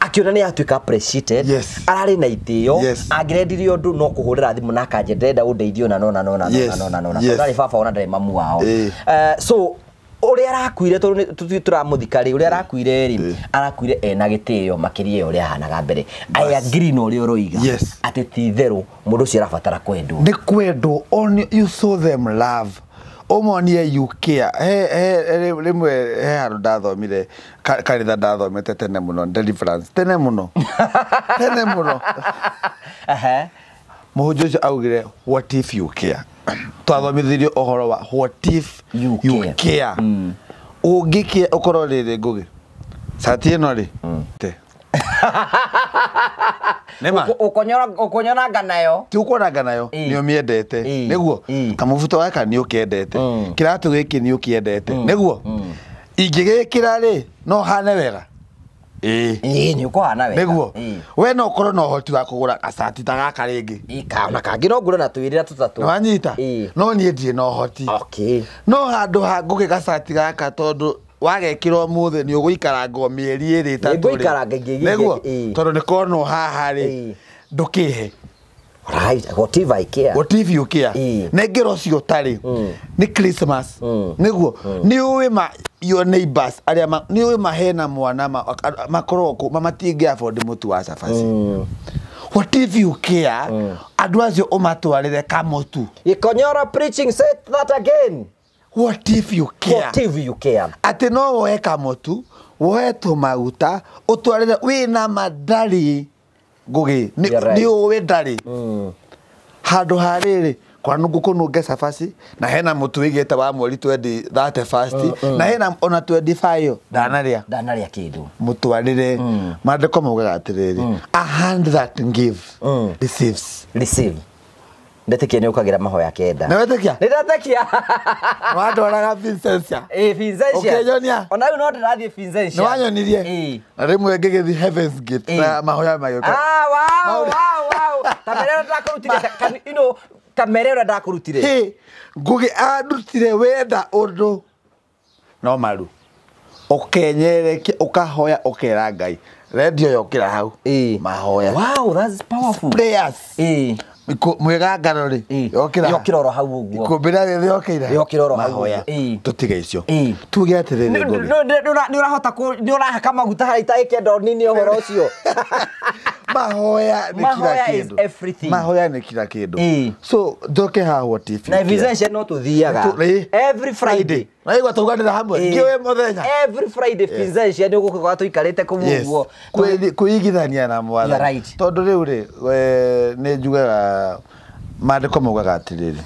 Akĩona nĩ atuĩka appreciated. Ararĩ na itĩo. Angĩrendirie ũndũ no kũhũrĩra thimũ na akanje, ndĩrenda ũndeithie ona nona nona nona nona nona. Tondũ ndarĩ baba ona ndarĩ mamu wao. So ũrĩa arakuire, tondũ tũramũthika rĩ, ũrĩa arakuire rĩ, arakuire ena gĩtĩo makĩria ya ũrĩa ahanaga mbere. I agree na ũrĩa ũroiga atĩ ti itherũ mũndũ ũcio arabatara kwendwo. Nĩ kwendwo. Only you show them love, ũmonie you care. He rĩmwe he handũ ndathomire, kanitha ndathomete tene mũno, deliverance, tene mũno, tene mũno. Mũhunjia ũcio augire, "What if you care?" Twathomithirio ũhoro wa what if you you care. Care. Ũngĩkĩa ũkorwo rĩrĩ, Ngũgĩ, cati ĩno rĩ te nĩma. Ũkonyonanga nayo. Ti ũkuonanga nayo, nĩ ũmĩendete. Nĩguo kamũbuto gaka nĩ ũkĩendete, kĩratũ gĩkĩ nĩ ũkĩendete, nĩguo ingĩgĩkĩra rĩ, no hane wega, ĩĩ. Ĩĩ, nĩ ũkũhana wega. Nĩguo we no ũkorwo na ũhoti wa kũgũra gacati ta gaka rĩngĩ. Ĩĩ, ona kangĩ no ngũre na twĩrĩ na tũtatũ. Nĩwanyita? No niĩ ndirĩ na ũhoti. No handũ ha ngũgĩ gacati gaka, tondũ wagekĩra ũmũthĩ nĩ ũgũikaranga mĩeri 2 3 rĩ. Nĩngũikaranga ingĩ- Nĩguo tondũ nĩ konwo haha rĩ, ndũkĩhe. Right, what if I care? What if you care? Nengera ũcio ũtarĩ nĩ Christmas, nĩguo nĩ ũĩ ma your neighbors arĩa nĩ ũĩ mahena mwana makoragwo kũ matingĩ afford mũtu wa cabaci. What if you care? Andũ acio ũmatwarĩre kamũtu. Gĩkonyoro preaching, say that again. What if you care? What if you care? Atĩ no woe kamũtu, woe tũmaguta, ũtwarĩre wĩna mandarĩ, Ngũgĩ. You're right. Nĩ ũĩ ndarĩ handũ ha rĩrĩ kwanungu kũnunge cabaci, na hena mũtu wĩigĩte wa mweri 20 31st, na hena ona 25 ndanarĩa. Ndanarĩa kĩndũ. Mũtwarĩre. Maandĩko maugaga atĩrĩrĩ, a hand that give receives. Receive. Ndetĩkia nĩ ũkagĩra mahoya 9. Nĩ wetĩkia? Nĩ ndetĩkia. Wandwaraga Vincentia. Ĩĩ, Vincentia. Ũkĩnyonia? Ona rĩu no ndĩrathiĩ Vincentia. Nĩ wanyonirie? Ĩĩ. Na rĩmwe ngĩgĩthiĩ Heaven's Gate na mahoya magĩũka. Ah, wow, wow, wow. Kamere ũrĩa ndakũrutire, you know, kamere ũrĩa ndakũrutire. Hĩ, Ngũgĩ andutire wenda ũndũ no maru ũkenyerekia, ũkahoya, ũkera Ngai rendio yokĩra hau. Mahoya. Wow, that's powerful. Prayers. Mwĩgangano rĩ, yokĩra. Yokĩra oro hau ũguo. Ikũmbĩ rĩa gĩthĩ yokĩra. Yokĩra oro hau Mahoya. ũguo. Tũtige icio, tuge atĩrĩrĩ, Ngũgĩ. Nĩ ũrahota nĩ ũrahaka maguta harĩa itagĩkenda nini ũhoro ũcio. Mahoya nĩ kila Mahoya is kĩndũ. everything. Mahoya nĩ kila kĩndũ. So njoke haha, what if you Na care? Vincentia no tũthiaga. Every Friday. Naigua tauganĩra hamwe ngĩũĩ mũthenya. Every Friday Vincentia nĩ ũgũkorwo tũikarĩte kũu ũguo. Kwĩigithania na mwathani. You're right. Tondũ rĩu rĩ, nĩ njugaga maandĩko maugaga atĩrĩrĩ,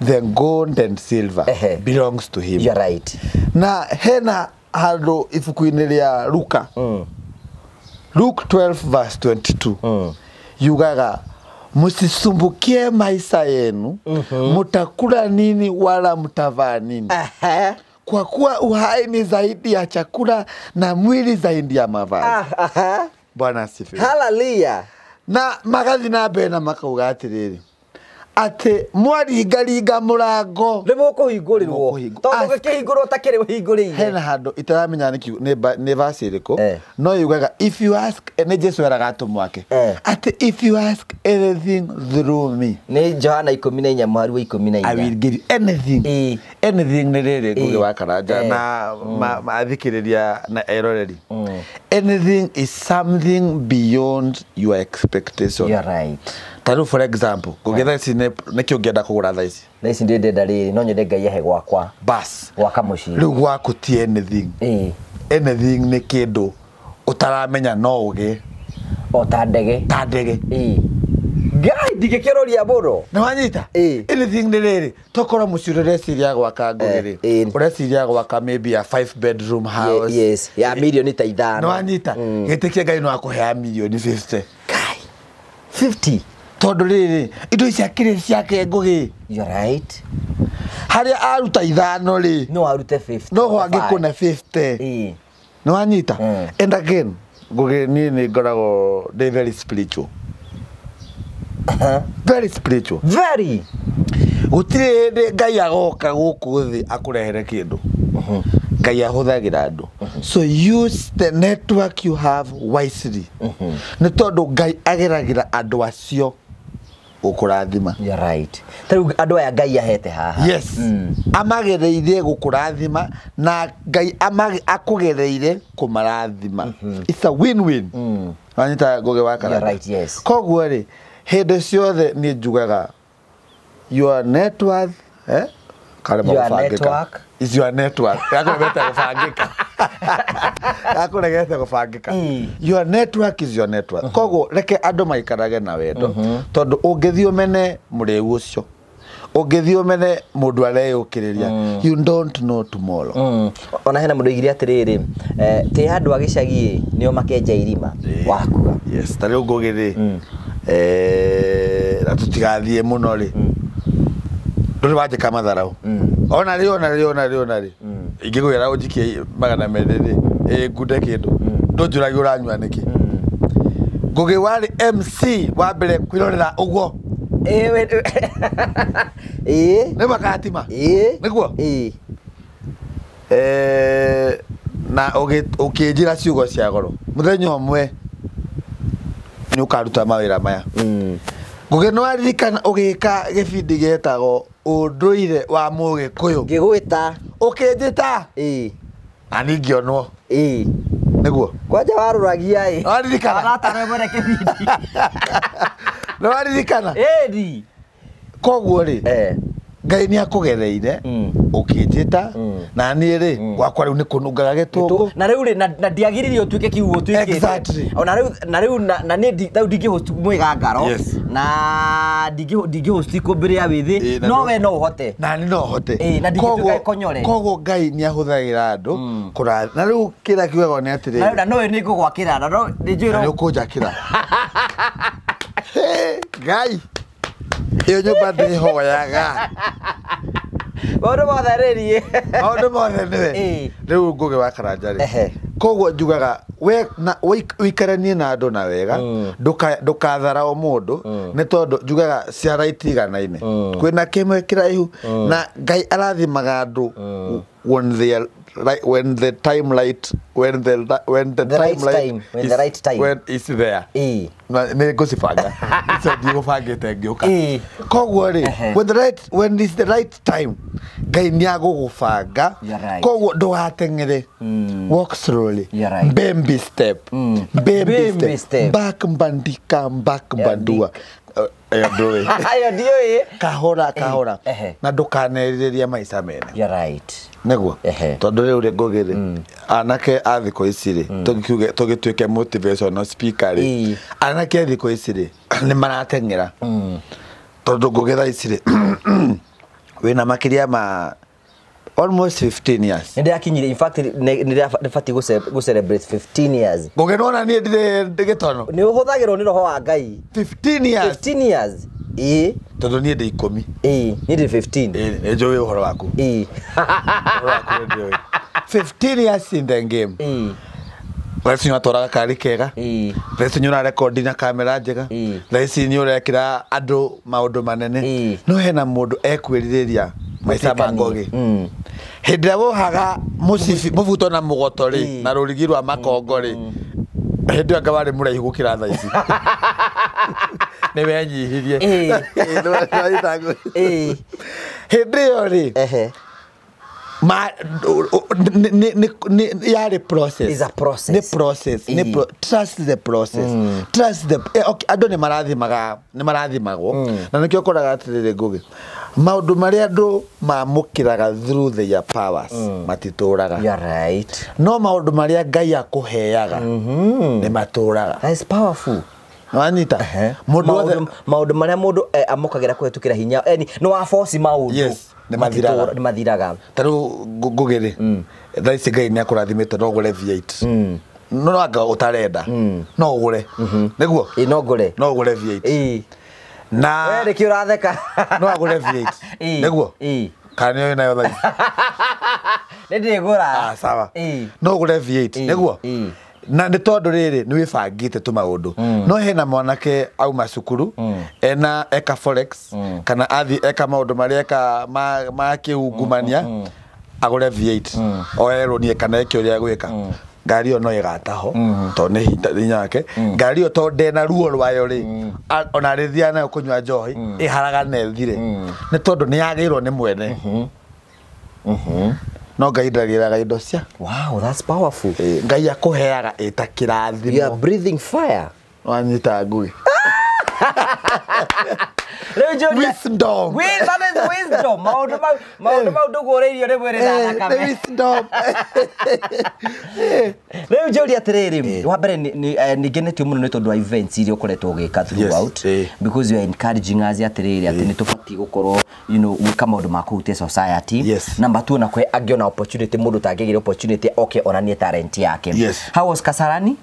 the gold and silver belongs to him. You're right. Na hena handũ ibuku-inĩ rĩa Luka, Luke 12 verse 22, yugaga, "Msisumbukie maisha yenu, mutakula nini wala mtavaa nini, kwa kuwa uhai ni zaidi ya chakula na mwili zaidi ya mavazi." Bwana asifiwe. Hallelujah. Na magathi na mbere na makauga atĩrĩrĩ, atĩ mwaringaringa mũrango, Nĩ mũkũhingũrĩrwo. Mũkũhingũ- Tondũ gĩkĩhingũrwo ta kĩrĩ ũhingũrĩire. Hena handũ itaramenya nĩ nĩ verse ĩrĩkũ, no yugaga, if you ask, nĩ Jesu eraga atũmwo ake, atĩ if you ask anything through me, Nĩ Johana 14 mũhari wa 14. I will give you anything. Anything nĩ rĩrĩ, Ngũgĩ wa Karanja, na athikĩrĩria na eroreri, anything is something beyond your expectation. You're right. Ta rĩu for example, Ngũgĩ, thaa ici nĩkĩ ũngĩenda kũgũra thaa ici? Thaa ici ndĩ ndenda rĩrĩ, no nyende Ngai ahe gwakwa. Bas. Gwaka mũciĩ. Rĩu gwaku ti anything. Anything nĩ kĩndũ ũtaramenya no ũgĩe. O ta ndege. Ta ndege. Ngai ndingĩkĩroria mũno. Nĩ wanyita? Anything nĩ rĩrĩ, tokorwo mũciĩ ũreciria gwaka Ngũgĩ rĩ, ũreciria gwaka maybe a 5 bedroom house. Yes, ya milioni ta 5. Nĩ wanyita? Gĩtĩkie Ngai no akũhea milioni 50. Ngai 50. Tondũ rĩrĩ, indo ici akĩrĩ ciake Ngũgĩ. You're right. Harĩa aruta 5 rĩ, no arute 50. No hangĩkũne 50. Nĩ wanyita? And again, Ngũgĩ niĩ nĩ ngoragwo ndĩ very spiritual. Very spiritual. Very. Gũtirĩ hĩndĩ Ngai agoka gũkũ thĩ akũrehere kĩndũ. Ngai ahũthagĩra andũ. So use the network you have wisely. Nĩ tondũ Ngai ageragĩra andũ acio gũkũrathima. You're right. Ta rĩu andũ aya Ngai ahete haha. Yes. Amagereire gũkũrathima na Ngai akũgereire kũmarathima. It's a win-win. Wanyita Ngũgĩ wa Karanja? You're right, yes. Koguo rĩ, hĩndĩ ciothe niĩ njugaga your net worth, Your network is your network. Yakuregete gũbangĩka. Yakuregete gũbangĩka. Your network is your network. Koguo reke andũ maikarage na wendo tondũ ũngĩthiĩ ũmene mũrĩu ũcio, ũngĩthiĩ ũmene mũndũ areyũkĩrĩria, you don't know tomorrow. Ona hena mũndũ oigire atĩrĩrĩ, tĩ andũ a gĩcagi nĩo makenja irima wakua. Yes, ta rĩu Ngũgĩ rĩ, na tũtigathiĩ mũno rĩ, ndũrĩ wanjĩka matharau. Ona rĩ, ona rĩ, ona rĩ, ona rĩ, ingĩkwĩra ũnjikie 200 rĩ, ngunde kĩndũ, ndũnjũragia ũranyua nĩkĩ. Ngũgĩ warĩ MC wa mbere kwĩrorera ũguo. Nĩ makatima. Nĩguo? Na ũkĩnjĩra ciugo cia goro. Mũthenya ũmwe nĩ ũkaruta mawĩra maya. Ngũgĩ nĩ waririkana ũgĩka gĩbindi gĩtagwo Ũndũire wa Mũgĩkũyũ. Ngĩgwĩta. Ũkĩnjĩta? Na niĩ ngĩonwo. Nĩguo? Kwanja warũragia ĩ. Waririkana? Arata mwene kĩbindi. Nĩ waririkana? Ĩni. Koguo rĩ, Ngai nĩ akũgereire ũkĩnjĩta na niĩ rĩ gwakwa rĩu nĩ kũnungaga gĩtũngũ. Na rĩu rĩ na ndiagĩrĩire ũtuĩke kiugo ũtuĩkĩte. Exactly. Ona rĩu na rĩu na niĩ rĩu ndingĩhost mwĩgangaro na ndingĩhost ikũmbĩ rĩa wĩthĩ, no we no ũhote. Na niĩ no hote. Na ndingĩtuĩka konyore. Koguo Ngai nĩ ahũthagĩra andũ kũra. Na rĩu kĩrĩa kiugagwo nĩ atĩrĩrĩ. Na no nĩ ngũgwakĩra na no nĩ njũĩ nĩ ũkũnjakĩra. Ngai ĩyo nyũmba ndĩhoyaga. Maũndũ mothe rĩriĩ. Maũndũ mothe nĩwe. Rĩu Ngũgĩ wa Karanja rĩ. Koguo njugaga we na ũikaranie na andũ na wega, ndũkatharaũ mũndũ nĩ tondũ njugaga ciara itiganaine. Kwĩna kĩmwe kĩraihu na Ngai arathimaga andũ when they are right, when the time light, when the time light, when the right time, when it's there. Nĩ ngũcibanga. Icio ndigũbangĩte ngĩũka. Koguo rĩ, when it's the right time, Ngai nĩ agũgũbanga. Koguo ndũgateng'ere. Walk slowly. Baby step. Baby step. Back mbandika, back mbandua. Ĩyo ndũĩ. Ĩyo ndiũĩ. Kahora kahora. Na ndũkanerirĩrie maica mene. You're right. Nĩguo. Tondũ rĩu rĩ Ngũgĩ rĩ, anake a thikũ ici rĩ, tũgĩtuĩke motivational speaker rĩ, anake a thikũ ici rĩ, nĩ marateng'era. Tondũ Ngũgĩ thaa ici rĩ, wĩna makĩria ma almost 15 years. Nĩ ndĩrakinyire, in fact nĩ ndĩbatiĩ gũ celebrate 15 years. Ngũgĩ nĩwona niĩ ndirĩ gĩtono. Nĩ ũhũthagĩrwo nĩ roho wa Ngai. 15 years. 15 years. Tondũ niĩ ndĩ 10. Niĩ ndĩ 15. Nĩ njũĩ ũhoro waku. Ũhoro waku nĩ ndĩũĩ. 15 years in the game. Thaa ici nĩ ũratwaraga kari kega. Thaa ici nĩ ũrarekondi na kamera njega. Thaa ici nĩ ũrekĩra andũ maũndũ manene. No hena mũndũ ekwĩrirĩria maica ma Ngũgĩ. Hĩndĩ ĩrĩa wohaga mũcibi mũbuto na mũgoto rĩ, na rũrigi rwa makongo rĩ, hĩndĩ ĩyo anga warĩ mũraihu gũkĩra thaa ici. Nĩ wenyihirie. Hĩndĩ ĩyo rĩ, yarĩ process. Is a process. Nĩ process. Trust the process. Trust the okay, andũ nĩ marathimaga, nĩ marathimagwo. Na nĩkĩo ũkoraga atĩrĩrĩ Ngũgĩ, maũndũ marĩa andũ mamũkĩraga through their powers matitũraga. You're right. No maũndũ marĩa Ngai akũheaga nĩ matũraga. That is powerful. Wanyita mũndũ maũndũ marĩa mũndũ amũkagĩra kũhetũkĩra hinya nĩ wa force maũndũ. Yes, nĩ mathiraga. Nĩ mathiraga. Ta rĩu Ngũgĩ rĩ, thaa ici Ngai nĩ akũrathimĩte no ũgũre V8. No anga ũtarenda no ũgũre. Nĩguo? Ĩĩ no ngũre. No ũgũre V8. Ĩĩ. Na we nĩkĩ ũratheka? No agũre V8. Nĩguo? Ĩĩ. Kana nĩ ũĩ nayo thaa ici? Nĩ ndĩgũra. Ah, sawa. Ĩĩ. No ũgũre V8. Nĩguo? Ĩĩ. Na nĩ tondũ rĩrĩ nĩ wĩbangĩte tũmaũndũ. No hena mwanake auma cukuru ena eka forex kana athiĩ eka maũndũ marĩa eka ma kĩungumania agũre V8 oe rũni kana eke ũrĩa egwĩka. Ngari ĩyo no ĩgataho tondũ nĩ hinya wake. Ngari ĩyo tondũ ndĩna ruo rwayo rĩ, ona rĩthiaga nayo kũnyua njohi ĩharagane ĩthire, nĩ tondũ nĩ yagĩirwo nĩ mwene. No Ngai ndagĩraga indo cia. Wow, that's powerful. Ngai akũheaga ĩta kĩrathimo. You are breathing fire. Wanyita ngui. Wisdom. That is wisdom. Maũndũ mau ndũgũrĩirio nĩ mwĩrĩ na thakame. Wisdom. Rĩu njũria atĩrĩrĩ, wa mbere nĩ ngenetio mũno nĩ tondũ wa events iria ũkoretwo ũgĩka throughout, because you are encouraging us atĩrĩrĩ atĩ nĩ tũbatiĩ gũkorwo gwĩka maũndũ ma kũhutia society. Yes. Number 2, na kwĩ angĩ ona opportunity mũndũ ũtangĩgĩra opportunity oke onanie talent yake. Yes. How was Kasarani?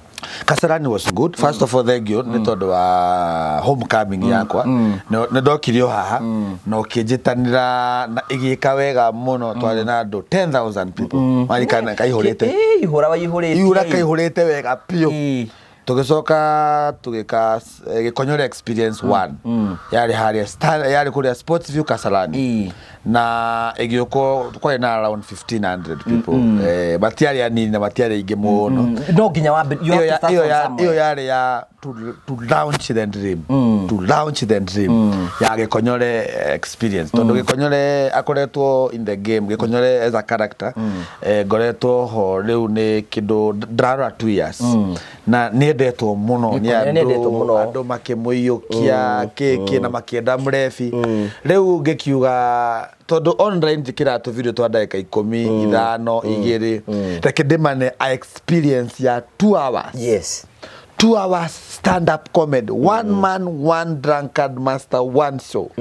Kasarani was good. First of all, thank you nĩ tondũ wa homecoming yakwa. Nĩ ndokirio haha na ũkĩnjĩtanĩra na ĩgĩka wega mũno. Twarĩ na andũ 10,000 people. Marikana kaihũrĩte. Ihũra waihũrĩte. Ihũra kaihũrĩte wega biũ. Tũgĩcoka tũgĩka Gĩkonyore Experience 1. Yarĩ harĩa yarĩ kũrĩa Sports View Kasarani. Na ĩgĩũkwo kwarĩ na around 1500 people. Matiarĩ anini na matiarĩ aingĩ mũno. No nginya wambe, you have to start from somewhere. Iyo yarĩ ya to launch the dream. To launch the dream. Ya Gĩkonyore Experience. Tondũ Gĩkonyore akoretwo in the game, Gĩkonyore as a character, ngoretwo ho rĩu nĩ kĩndũ ndarora 2 years. Na nĩendetwo mũno nĩ andũ makĩmũiyũkia kĩkĩ na makĩenda mũrebi. Rĩu ngĩkiuga tondũ online njĩkĩraga tũ video twa ndagĩka 10, 5, 2, reke ndĩmane a experience ya 2 hours. Yes. 2 hours stand up comedy. One man, one drunkard master, one show.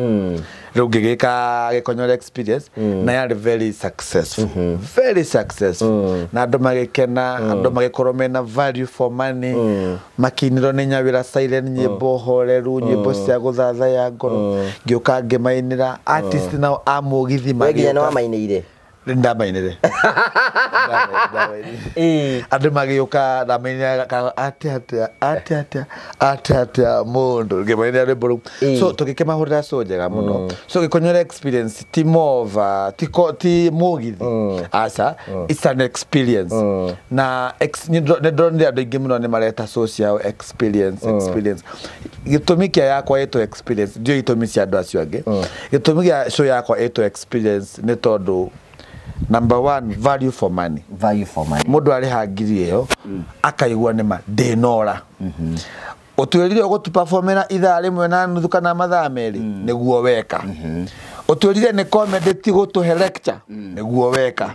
Rĩu ngĩgĩka Gĩkonyore Experience na yarĩ very successful. Very successful. Na andũ magĩkena, andũ magĩkorwo mena value for money. Makĩinĩrwo nĩ Nyawĩra Silent nyĩmbo horeru, nyĩmbo cia gũthathaya ngoro. Ngĩũka ngĩmainĩra artist nao a mũgithi We nginya nĩ magĩũka. wamainĩire? Ndamainĩre. Andũ magĩũka ndamainĩra atĩa atĩa atĩa atĩa atĩa atĩa mũndũ ngĩmainĩra rwĩmbo rũu. So tũgĩkĩmahũrĩra show njega mũno. So Gĩkonyore Experience ti more of a, ti mũgithi. Aca, it's an experience. Na nĩ ndonire andũ aingĩ mũno nĩ mareta show ciao experience, experience. Gĩtũmi kĩa yakwa ĩtwo experience, ndiũĩ itũmi cia andũ acio angĩ. Gĩtũmi gĩa show yakwa ĩtwo experience nĩ tondũ number 1, value for money. Value for money. Mũndũ arĩha ngiri ĩyo akaigua nĩma ndĩnora. Ũtwĩrire ũgũtũperformera ithaa rĩmwe na nuthu kana mathaa merĩ, nĩguo weka. Ũtwĩrire nĩ comedy ti gũtũhe lecture, nĩguo weka.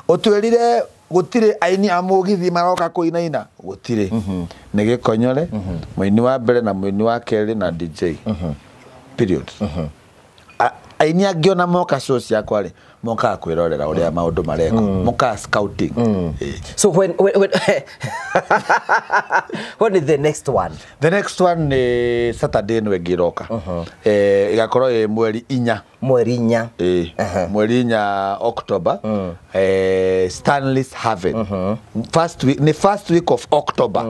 Ũtwĩrire gũtirĩ aini a mũgithi maroka kũinaina, gũtirĩ. Nĩ Gĩkonyore, mũini wa mbere na mũini wa kerĩ na DJ. Period. Aini angĩ ona moka show ciakwa rĩ, mokaga kwĩrorera ũrĩa maũndũ marekwo, mokaga scouting. So when when is the next one? The next one nĩ Saturday ĩno ĩngĩ ĩroka. Ĩgakorwo ĩ mweri 4. Mweri 4. Mweri 4 October. Stanley's Haven. First week, nĩ first week of October.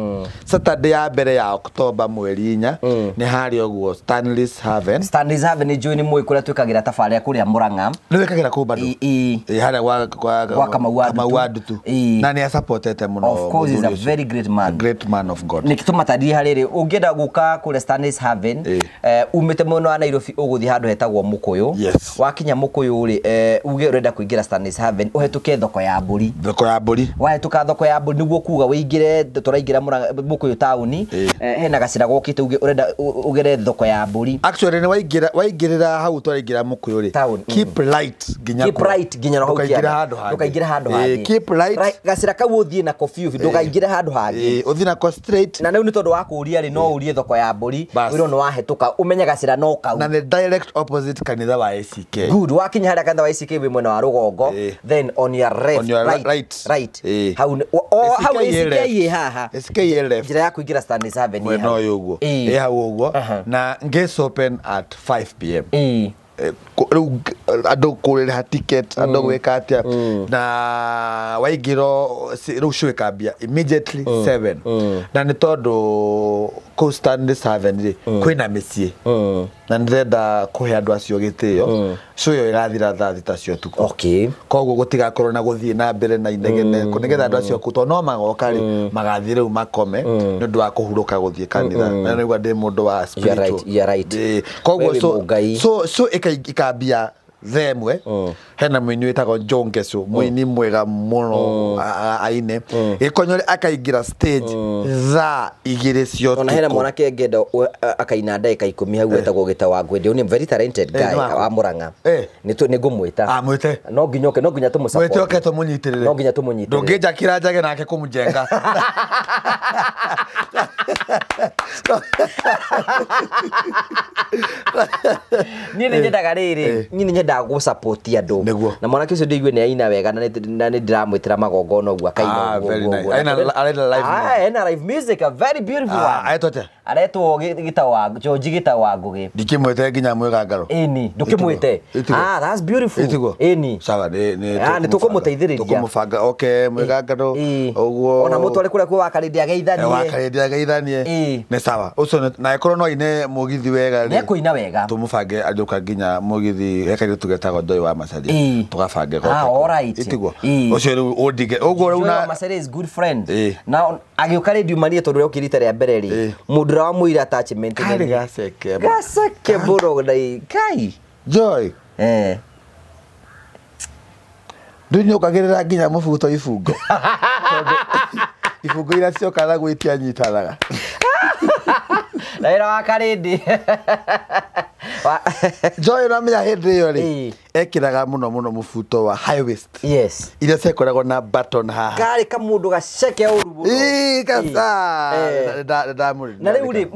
Saturday ya mbere ya October mweri 4 nĩ harĩa ũguo Stanley's Haven. Stanley's Haven nĩ njũĩ nĩ mũĩ kũrĩa twĩkagĩra tabarĩra kũrĩa Murang'a. Nĩ wĩkagĩra kũu bado? Harĩa gwa Kamau wa Ndutu. Na nĩ asupportete mũno. Of course, he's a very great man. A great man of God. Nĩ tũmataririe harĩrĩ ũngĩenda gũka kũrĩa Stanley's Haven, umĩte mwena wa Nairobi ũgũthiĩ handũ hetagwo Mũkũyũ. Yes. Wakinya Mũkũyũ rĩ, uge ũrenda kũingĩra Stanley's Haven, ũhetũke thoko ya mbũri. Thoko ya mbũri. Wahetũka thoko ya mbũri nĩguo kuga wĩingĩre, tũraingĩra Mũkũyũ taũni, hena gacĩra gokĩte uge ũrenda ũgere thoko ya mbũri. Actually nĩ waingĩrĩra hau tũraingĩra Mũkũyũ rĩ. Keep light nginya Keep right nginya na hau Ndũkaingĩre handũ hangĩ. Ndũkaingĩre handũ hangĩ. Keep right. Gacĩra kau ũthiĩ nako biũ biũ, ndũkaingĩre handũ hangĩ. Ũthiĩ nako straight. Na rĩu nĩ tondũ wa kũũria rĩ, no ũrie thoko ya mbũri, Bas. wĩrwo nĩ wahĩtũka, ũmenye gacĩra no kau. Na nĩ direct opposite kanitha wa ACK. Good, wakinya harĩa kanitha wa ACK wĩ mwena wa rũgongo, then on your left, On your right, right. right. Hau o hau ACK ĩ haha. ACK ĩ left. Njĩra ya kũingĩra Stanley Haven ĩ Mwena hau. ũyũ ũguo. Ĩ hau ũguo. Na gates open at 5 p.m. Rĩu andũ kũrĩha ticket, andũ gwĩka atĩa, na waingĩro rĩu show ĩkambia immediately 7, na nĩ tondũ kũu Stanley Haven rĩ kwĩna mĩciĩ, na nĩndĩrenda kũhe andũ acio gĩtĩo. Show ĩyo ĩgathira thaa 6 cia ũtukũ. Koguo gũtigakorwo na gũthiĩ na mbere na inegene, nĩgetha andũ acio tondũ no magoka rĩ, magathiĩ rĩu makome nĩ ũndũ wa kũhurũka gũthiĩ kanitha. Na nĩguo ndĩ mũndũ wa You are right, spiritual. you are right. Koguo Wewe Mũngai. so ikambia thaa ĩmwe. Hena mũini wĩtagwo John Ngecu, mũini mwega mũno, aine Gĩkonyore, akaingĩra stage thaa 2 cia Ona hena ũtukũ. mwanake ngenda akaina ndagĩka 10 hau, etagwo Gĩta wa Ngwendĩ, nĩ very talented guy Nĩ wakwa. wa Murang'a. Nĩ ngũmwĩta. Ah, mwĩte. No nginya oke, no nginya tũmũ Mwĩte support. oke tũmũnyitĩrĩre. No nginya tũmũnyitĩrĩre. Ndũngĩnjakĩra njage nake kũmũjenga. Niĩ nĩ nyendaga rĩrĩ, niĩ nĩ nyendaga gũ support andũ. Nĩguo. Na mwanake ũcio ndĩigue nĩ aina wega, na nĩ ndĩramwĩtĩra magongona ũguo akaina Ah, ũguo, very ũguo, nice. ũguo. Aina live Ah, music. ena live music, a very beautiful one. Aretwo atĩa? Aretwo Gĩta wa George Gĩta wa Ngũgĩ. Ndikĩmwĩte nginya mwĩgangaro. Ĩni, ndũkĩmwĩte. Ĩtiguo. Ah, that's beautiful. Ĩtiguo. Ĩni. Sawa, nĩ Ah, nĩ tũkũmũteithĩrĩria. Tũkũmũbanga oke mwĩgangaro ũguo. Ona mũtware kũrĩa kwĩ wakarĩndĩ ageithanie. Wakarĩndĩ ageithanie. Nĩ sawa. Ũcio na ĩkorwo no aine mũgithi wega rĩ. Nĩekũina wega. Tũmũbange agĩũka nginya mũgithi he kairĩtu getagwo Joy wa Macharia. Tũgabange goke Ah, kũu. alright. Ĩtiguo. Ũcio rĩu ũndige. Ũguo rĩu Joy wa na Macharia is good friend. Na agĩũka Radio Maria tondũ ũrĩa rita rĩa mbere rĩ, mũndũ ũrĩa wamũire attachment Karĩ gaceke. Gaceke mũno na kai. Joy. Ndũnyũkagĩrĩra nginya mũbuto ibungo. Tondũ ibungo iria ciokaga gwĩtianyitanaga. Na wĩra wa Karĩndĩ. Joy ũramenya hĩndĩ ĩyo rĩ, ekĩraga mũno mũno mũbuto wa high waist. Iria ciakoragwo na button haha. Karĩ kamũndũ gaceke ũru mũno. Ĩĩ, kasa. Na rĩu rĩ,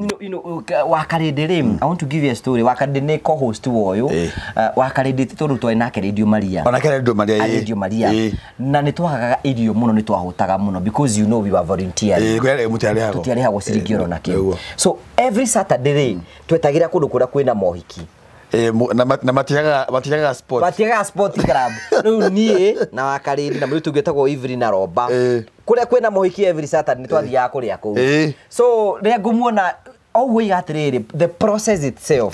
wa Karĩndĩ rĩ, I want to give you a story. Wa Karĩndĩ nĩ co-host wa ũyũ. Wa Karĩndĩ tondũ twarĩ nake Radio Maria. Onake Radio Maria, ĩĩ. Radio Maria. Na nĩ twagaga irio mũno, nĩ twahũtaga mũno because you know we were volunteering. Ĩĩ, kwĩ mũtiarĩhagwo. Tũtiarĩhagwo ciringi oro nakĩ. Nĩguo. So every Saturday rĩ, twetagĩra kũndũ kũrĩa kwĩna mohiki. Na matiagaga sport. Matiagaga sport club. Rĩu niĩ na wa Karĩndĩ na mũirĩtu ũngĩ wĩtagwo Evelyn na Romba. Kũrĩa kwĩna mohiki every Saturday nĩ twathiaga kũrĩa kũu. So rĩrĩa ngũmuona ũguo iga atĩrĩrĩ, the process itself.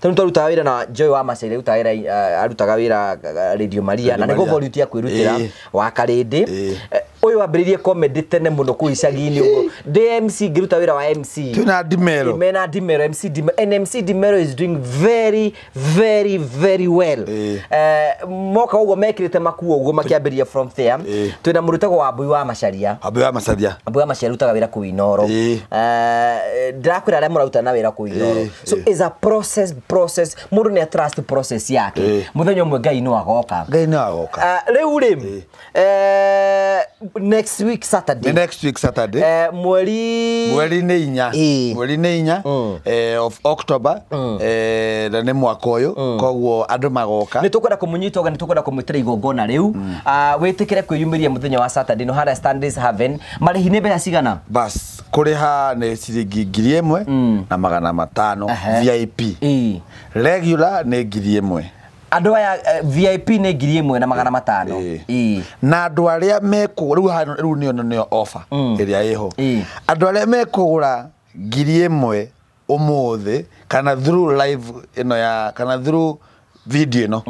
Tondũ twarutaga wĩra na Joy wa Macharia, arutaga wĩra, arutaga wĩra Radio Maria, na Radio nĩ Maria. volunteer kwĩrutĩra wa Karĩndĩ. Ũyũ wambĩrĩirie comedy tene mũno kũu icagi-inĩ ũguo. Ndĩ MC, ngĩruta wĩra wa MC. Twĩna Ndimero. Mena Ndimero, MC Ndimero. And MC Ndimero is doing very, very, very well. Moka ũguo mekĩrĩte makuo ũguo makĩambĩrĩria from there. Twĩna mũrutagwo wa Mbui wa Macharia. Wambui wa Macharia. Mbui wa Macharia arutaga wĩra kũu Inooro. Ndĩrakwĩra arĩa mũraruta na wĩra kũu Inooro. So it's a process, process. Mũndũ nĩ trust process yake. Mũthenya ũmwe Ngai no agoka. Ngai no agoka. Rĩu rĩ, next week Saturday. Nĩ next week Saturday. Mweri Mweri nĩ 4. Mweri nĩ 4, of October, na nĩ mwaka ũyũ, koguo andũ magoka. Nĩ tũkwenda kũmũnyita ũgeni, nĩ tũkwenda kũmwĩtĩra igongona rĩu. Wĩtĩkĩre kwĩyumĩria mũthenya wa Saturday no harĩa Stanley's Haven. Marĩhi nĩ mbeca cigana? Bas, kũrĩha nĩ ciringi 1500 VIP. Regular nĩ 1000. Andũ aya, VIP nĩ 1500. Na andũ arĩa mekũ rĩu haha, rĩu nĩyo nĩyo offer ĩrĩa ĩho. Andũ arĩa mekũgũra 1000 ũmũthĩ kana through live ĩno ya kana through video ĩno,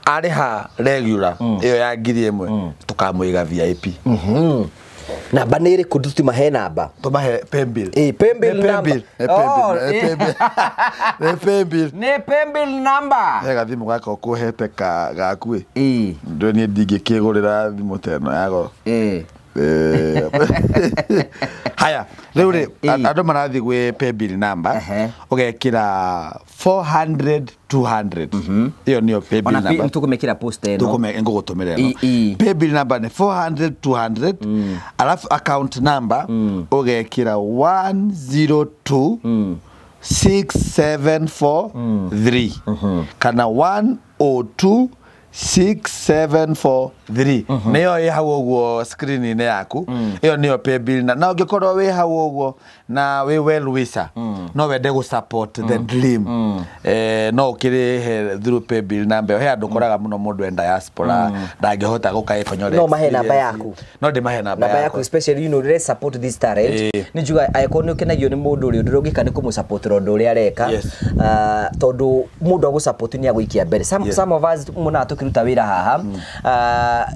arĩha regular ĩyo ya 1000, tũkamũiga VIP. Namba nĩ ĩrĩkũ? Tũtimahe namba. Tũmahe paybill. Paybill Nĩ number. paybill, nĩ paybill, Oh, nĩ paybill. Nĩ paybill. Nĩ paybill number. He gathimũ gaka ũkũhete ka gaku ĩ. Ndũ niĩ ndingĩkĩgũrĩra thimũ ta ĩno ya goro. Haya rĩu rĩ andũ marathiĩ gwĩ paybill number ũgekĩra 400 200 ĩyo nĩyo paybill number. Tũkũmĩkĩra post ĩno. Ngũgũtũmĩra ĩno. Paybill number nĩ 400 200 alafu account number ũgekĩra 102 674 3 kana 102 674 3 nĩyo ĩ hau ũguo screen-inĩ yaku. Ĩyo nĩyo paybill na ũngĩkorwo wĩ hau ũguo na wĩ well wisher no wende gũ support the dream no ũkĩrĩhe through paybill number. He andũ koraga mũno mũndũ e diaspora ndangĩhota gũka Gĩkonyore. No mahe namba yaku. No ndĩmahe namba yaku especially you know let's support this talent. Nĩ njuga angĩkorwo nĩ ũkenagio nĩ mũndũ ũrĩa ũndũ ũngĩka nĩ kũmũ support ũndũ ũrĩa areka tondũ mũndũ agũ support nĩ agũikia mbere. Some of us mũna tũkĩruta wĩra haha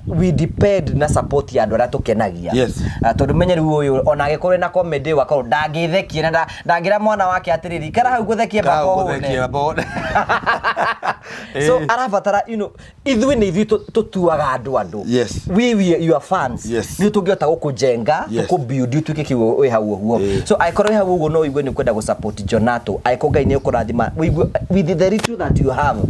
we depend na support ya andũ arĩa tũkenagia. Tondũ menye rĩu ũyũ ona angĩkorwo na comedy wakorwo ndangĩthekie na ndangĩra mwana wake atĩrĩrĩ ikara hau ngũthekie baba ũhũne. So arabatara you know ithuĩ nĩ ithuĩ tũtuaga andũ. We your fans nĩ tũngĩhota gũkũjenga tũkũbuild ũtuĩke kĩu wĩ hau ũguo. So angĩkorwo wĩ hau ũguo no ũigue nĩ ũkwenda gũ support Jonato angĩkorwo Ngai nĩ ũkũrathima ũigue with the little that you have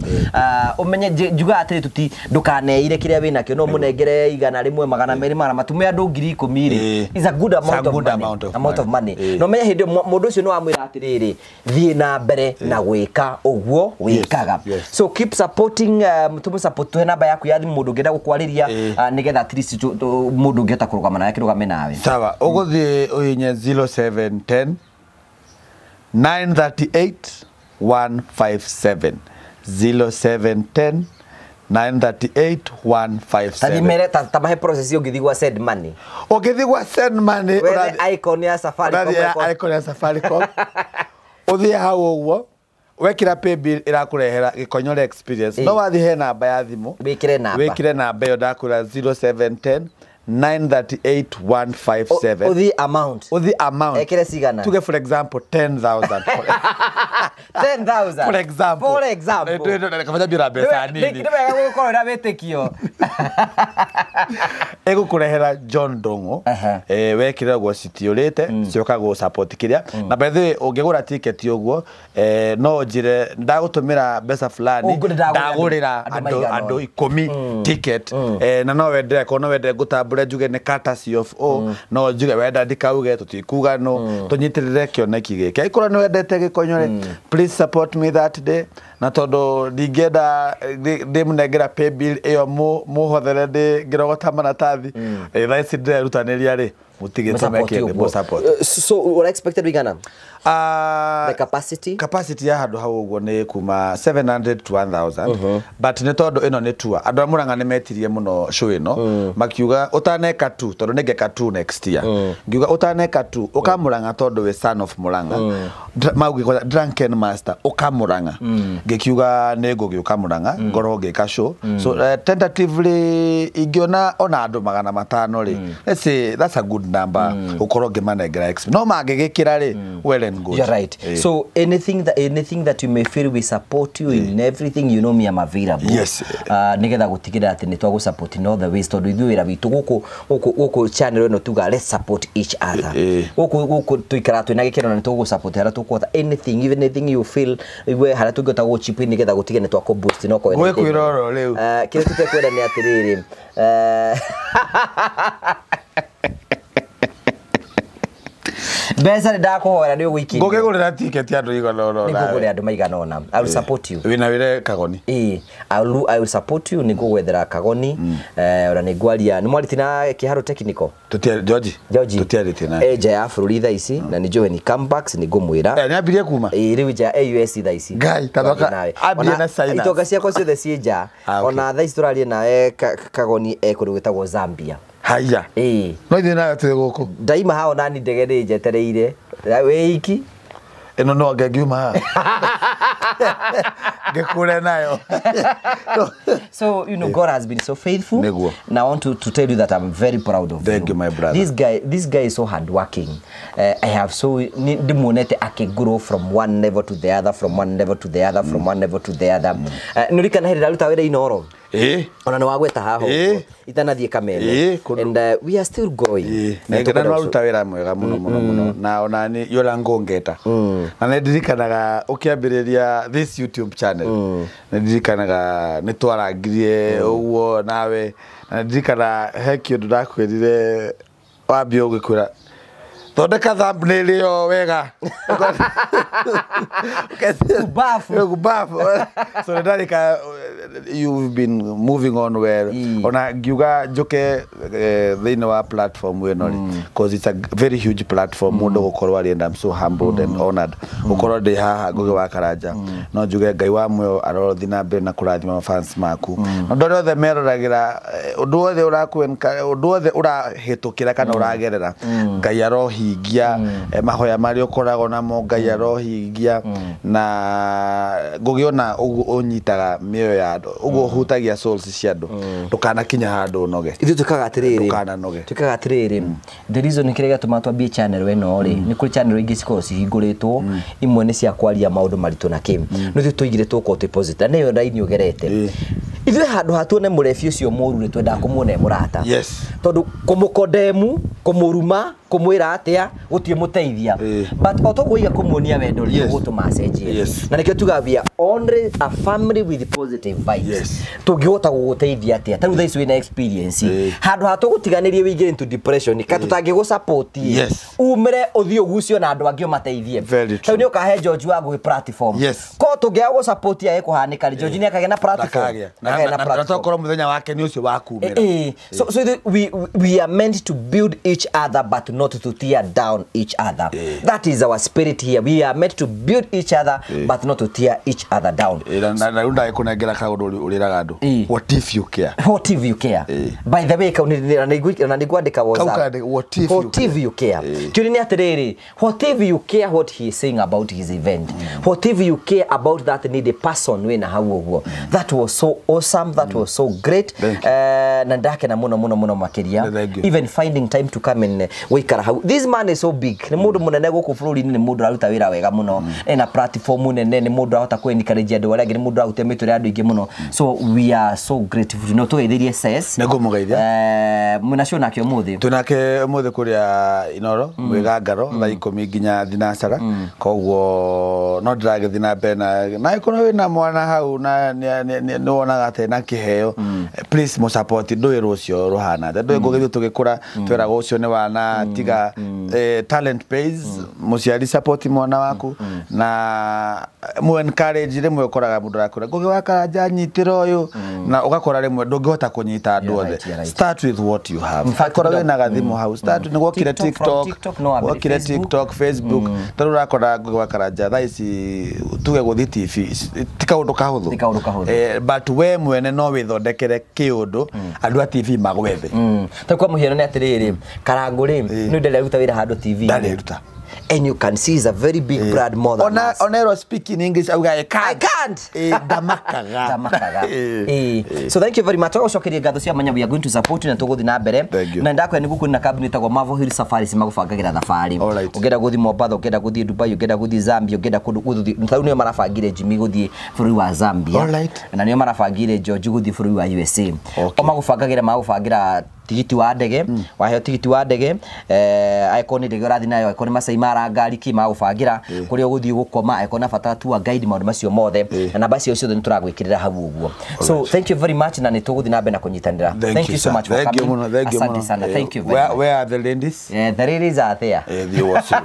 ũmenye njugaga atĩrĩ tuti ndũkaneire kĩrĩa wĩnakĩo no mũnengere 100 200 200 matume andũ 10,000 rĩ is a good amount of money, amount of money. No menye hĩndĩ mũndũ ũcio nĩ wamwĩra atĩrĩrĩ thiĩ na mbere na gwĩka ũguo wĩkaga. So keep supporting tũmũ support tuhe namba yaku ya thimũ mũndũ ũngĩenda gũkwarĩria nĩgetha at least mũndũ ũngĩhota kũrũgama nawe akĩrũgame nawe. Sawa ũgũthiĩ ũhinye 0710 938 157 0710 938 157. Tamahe process ũngĩthiĩ gwa send money. Ũngĩthiĩ gwa send money wethe icon ya Safaricom. Ũrathiĩ icon ya Safaricom. Ũthiĩ hau ũguo wekĩra paybill ĩrakũrehera Gĩkonyore experience. No wathiĩ he namba ya thimũ wĩkĩre namba ĩyo ndakwĩra 0710 938 157. Ũthiĩ amount. Ũthiĩ amount. Ekĩre cigana. Tuge for example 10,000. 10,000. For example. For example. Kafanya bira mbeca nini. Nĩ wega gũkorwo na wĩtĩkio. Egũkũrehera John Ndung'u. Wekĩra ũguo citiũrĩte cioka gũ support kĩrĩa. Na by the way ũngĩgũra ticket ũguo no njĩre ndagũtũmĩra mbeca fulani ndagũrĩra andũ 10 ticket na no wende ko no wende ngũtambũre njuge nĩ courtesy of o no njuge wenda ndikauge tũtikuga no tũnyitĩrĩre kĩoneki gĩkĩ. Angĩkorwo nĩ wendete Gĩkonyore please support me that day na tondũ ndingĩenda ndĩmũnengera paybill ĩyo mũhothere ndĩ ngĩrogota maratathi thaa ici ndĩrerutanĩria rĩ mũtigĩtũme kĩndũ mũ support. So what expected wigana the capacity capacity ya handũ hau ũguo nĩ kuma 700 to 1000 but nĩ tondũ ĩno nĩ tour andũ a Murang'a nĩ metirie mũno show ĩno makiuga ũtaneka tu tondũ nĩ ngeka tu next year ngiuga ũtaneka tu ũka Murang'a tondũ wĩ son of Murang'a maugĩ drunken master ũka Murang'a ngĩkiuga nĩ ngũgĩũka Murang'a ngorwo ngĩka show so tentatively ingĩona ona andũ 500 rĩ let's say that's a good number ukorwo ngĩmanengera no mangĩgĩkĩra rĩ well and good. You're right. So anything that you may feel we support you in everything, you know me, I'm available. Yes. Nĩgetha gũtigĩrĩra atĩ nĩ twagũ support in all the ways tondũ ithuĩ wĩra witũ gũkũ channel ĩno tuga let's support each other. Gũkũ tũikara twĩna gĩkeno na nĩ tũgũ support harĩa tũkũhota anything, even anything you feel we harĩa tũngĩhota gũ chip in nĩgetha gũtige nĩ twakũ boost no ko. Gwĩkwĩroro rĩu. Kĩrĩa tũtekwenda nĩ atĩrĩrĩ mbeca nĩ ndakũhoera nĩ ũgũikiria. Ngũkĩgũrĩra ticket andũ igana ũna. Nĩ ngũgũrĩra andũ maigana ũna. I will support you. Wĩna wĩre Kagoni. Ĩĩ, I will support you nĩ ngũgwethera Kagoni. Ona nĩ ngwaria nĩ mwarĩtie na Kĩharũ Technical. Tũtia George. Tũtiarĩtie nake. Nja ya bũrũri thaa ici na nĩ njũĩ ni comebacks nĩ ngũmwĩra. Nĩ ambirie kuma. Ĩĩ rĩu nja AUS thaa ici. Ngai tathoka ambirie na China. Itonga ciakwa ciothe ciĩ nja. Ona thaa ici tũraria nawe Kagoni kũndũ gwĩtagwo Zambia. Haya. Ĩĩ. No ithuĩ nawe twĩ gũkũ. Ndaima haha ona ni ndege nĩ njetereire. Wĩ iki. Ĩno no ngengiuma haha. Ngĩkũre nayo. So, you know, God has been so faithful. Nĩguo. And I want to tell you that I'm very proud of you. Thank you, my brother. This guy is so hardworking. I have so ndĩmuonete akĩgrow from one level to the other, from one level to the other, from one level to the other. Nĩũririkana hĩndĩ ndaruta wĩra Inooro? Ona nĩ wagweta haha ũguo itanathiĩ Kamene, and we are still growing. Na nĩ waruta wĩra mwega mũno mũno mũno, na ona nĩ yora ngongeta na nĩ ndirikanaga ũkĩambĩrĩria this YouTube channel, nĩ ndirikanaga nĩ twarangirie ũguo nawe, na ndirikana he kĩũndũ ndakwĩrire wambia ũgĩkwĩra thondeka thumbnail ĩyo wega. Kubafu. So ndarika you've been moving on well. Ona ngiuga njoke thĩinĩ wa platform ĩno rĩ, because it's a very huge platform mũndũ gũkorwo arĩ, and I'm so humbled and honored gũkorwo ndĩ haha Ngũgĩ wa Karanja. No njuge Ngai wa muoyo arothiĩ na mbere na kũrathima fans maku, na andũ arĩa othe meroragĩra, ũndũ wothe ũndũ wothe ũrahĩtũkĩra kana ũragerera, Ngai arohingia mahoya marĩa ũkoragwo namo, Ngai arohingia. Na Ngũgĩ ona ũguo ũnyitaga mĩoyo ya andũ, ũguo ũhutagia souls cia andũ, ndũkanakinya handũ ũnoge. Ithuĩ twĩkaga atĩrĩrĩ, ndũkananoge. Twĩkaga atĩrĩrĩ, the reason kĩrĩa gĩatũma twambie channel ĩno rĩ, nĩ kũrĩ channel ingĩ cikoragwo cihingũrĩtwo, imwe nĩ cia kwaria maũndũ maritũ na kĩ, no ithuĩ tũigire tũkorwo twĩ positive, na nĩyo raini ũgerete. Ithuĩ handũ ha tuone mũrebi ũcio mũru rĩ, twendaga kũmuona e mũrata, tondũ kũmũkondemu, kũmũruma, kũmwĩra atĩa gũtirĩ mũteithia, but o toguo iga kũmuonia wendo rĩ, gũtũma acenjie. Na nĩkĩo tugaga we are only a family with positive vibes. Tũngĩhota gũgũteithia atĩa? Ta rĩu thaa ici wĩna experience, handũ ha tũgũtiganĩrie wĩingĩre into depression, ka tũtangĩgũ support umĩre ũthiĩ ũgucio na andũ angĩ ũmateithie. Ta rĩu nĩ ũkahe George wa Ngũgĩ platform, ko tũngĩaga gũ support ĩkũhanĩka rĩ, George nĩ akagĩa na platform. Na tokorwo mũthenya wake nĩ ũcio wa kumĩra. So we are meant to build each other but not to tear down each other. That is our spirit here. We are meant to build each other but not to tear each other down. Na rĩu ndagĩkũnengera kaũndũ ũrĩraga andũ, what if you care? What if you care? By the way, na nĩngwandĩka WhatsApp. What if you care? Kĩũria nĩ atĩrĩrĩ, what if you care what he is saying about his event? What if you care about that needy person wĩna hau ũguo? That was so awesome, that was so great. Na ndakena mũno mũno mũno makĩria. Even finding time to come and wĩikara hau. This man is so big. Nĩ mũndũ mũnene gũkũ bũrũri-inĩ, nĩ mũndũ ũraruta wĩra wega mũno, ena platform nene, nĩ mũndũ ũrahota kũ encourage andũ arĩa angĩ, nĩ mũndũ ũrahutia mĩtũrĩre ya andũ aingĩ mũno. So we are so grateful. No tũgeithirie ses. Nĩ ngũmũgeithia. Mwĩna show nake ũmũthĩ? Twĩnake ũmũthĩ kũrĩa Inoro, Mwĩgangaro, thaa 10 nginya thinacara. Koguo no ndĩragĩthiĩ na mbere na ĩkorwo wĩna mwana hau na nĩ wonaga atĩ na kĩheo, please mũ support. Ndũĩ rũcio rũhana atĩa, ndũĩ Ngũgĩ tũgĩkũra tweragwo ũcio nĩ wana, tiga talent pays. Mũciari support mwana waku na mu encourage. Rĩmwe ũkoraga mũndũ arakũra Ngũgĩ wa Karanja nyitĩra ũyũ, na ũgakora rĩmwe ndũngĩhota kũnyita andũ othe. Start with what you have. Korwo wĩna gathimũ hau, start. Nĩ wokire TikTok, wokire TikTok, Facebook, tondũ ũrakora Ngũgĩ wa Karanja thaa ici tuge gũthiĩ TV ti kaũndũ kahũthũ, but we mwene no wĩthondekere kĩũndũ andũ a TV magwethe. Ta kwa mũhiano nĩ atĩrĩrĩ, Karangũ rĩ, nĩ ndarĩ wĩra handũ TV. Ndarĩruta. And you can see he's a very big brand more than us. Onero speaking English, I can't. I can't. Damakaga. Damakaga. So thank you very much. Tũgũcokeria ngatho cia mwanya. We are going to support you na tũgũthiĩ na mbere. Na ndakwĩra nĩ gũkũ na kambuni ĩtagwo Marvel Hill Safaris magũbangagĩra thabarĩ. Ũngĩenda gũthiĩ Mombasa, ũngĩenda gũthiĩ Dubai, ũngĩenda gũthiĩ Zambia, ũngĩenda kũndũ gũthiĩ. Tarĩu nĩo marabangire Jimmy gũthiĩ bũrũri wa Zambia. Na nĩo marabangire George gũthiĩ bũrũri wa USA. O magũbangagĩra magũbangĩra tigiti wa ndege, waheo tigiti wa ndege, angĩkorwo nĩ ndege ũrathiĩ nayo, angĩkorwo nĩ Masai Mara ngari kĩ magũbangĩra kũrĩa ũgũthiĩ gũkoma, angĩkorwo na bata tour guide, maũndũ macio mothe, na namba cio ciothe nĩ tũragwĩkĩrĩra hau ũguo. So thank you very much, na nĩ tũgũthiĩ na mbere na kũnyitanĩra. Thank you so much for coming. Asante sana. Thank you very much. Where are the ladies? The ladies are there. They watch you.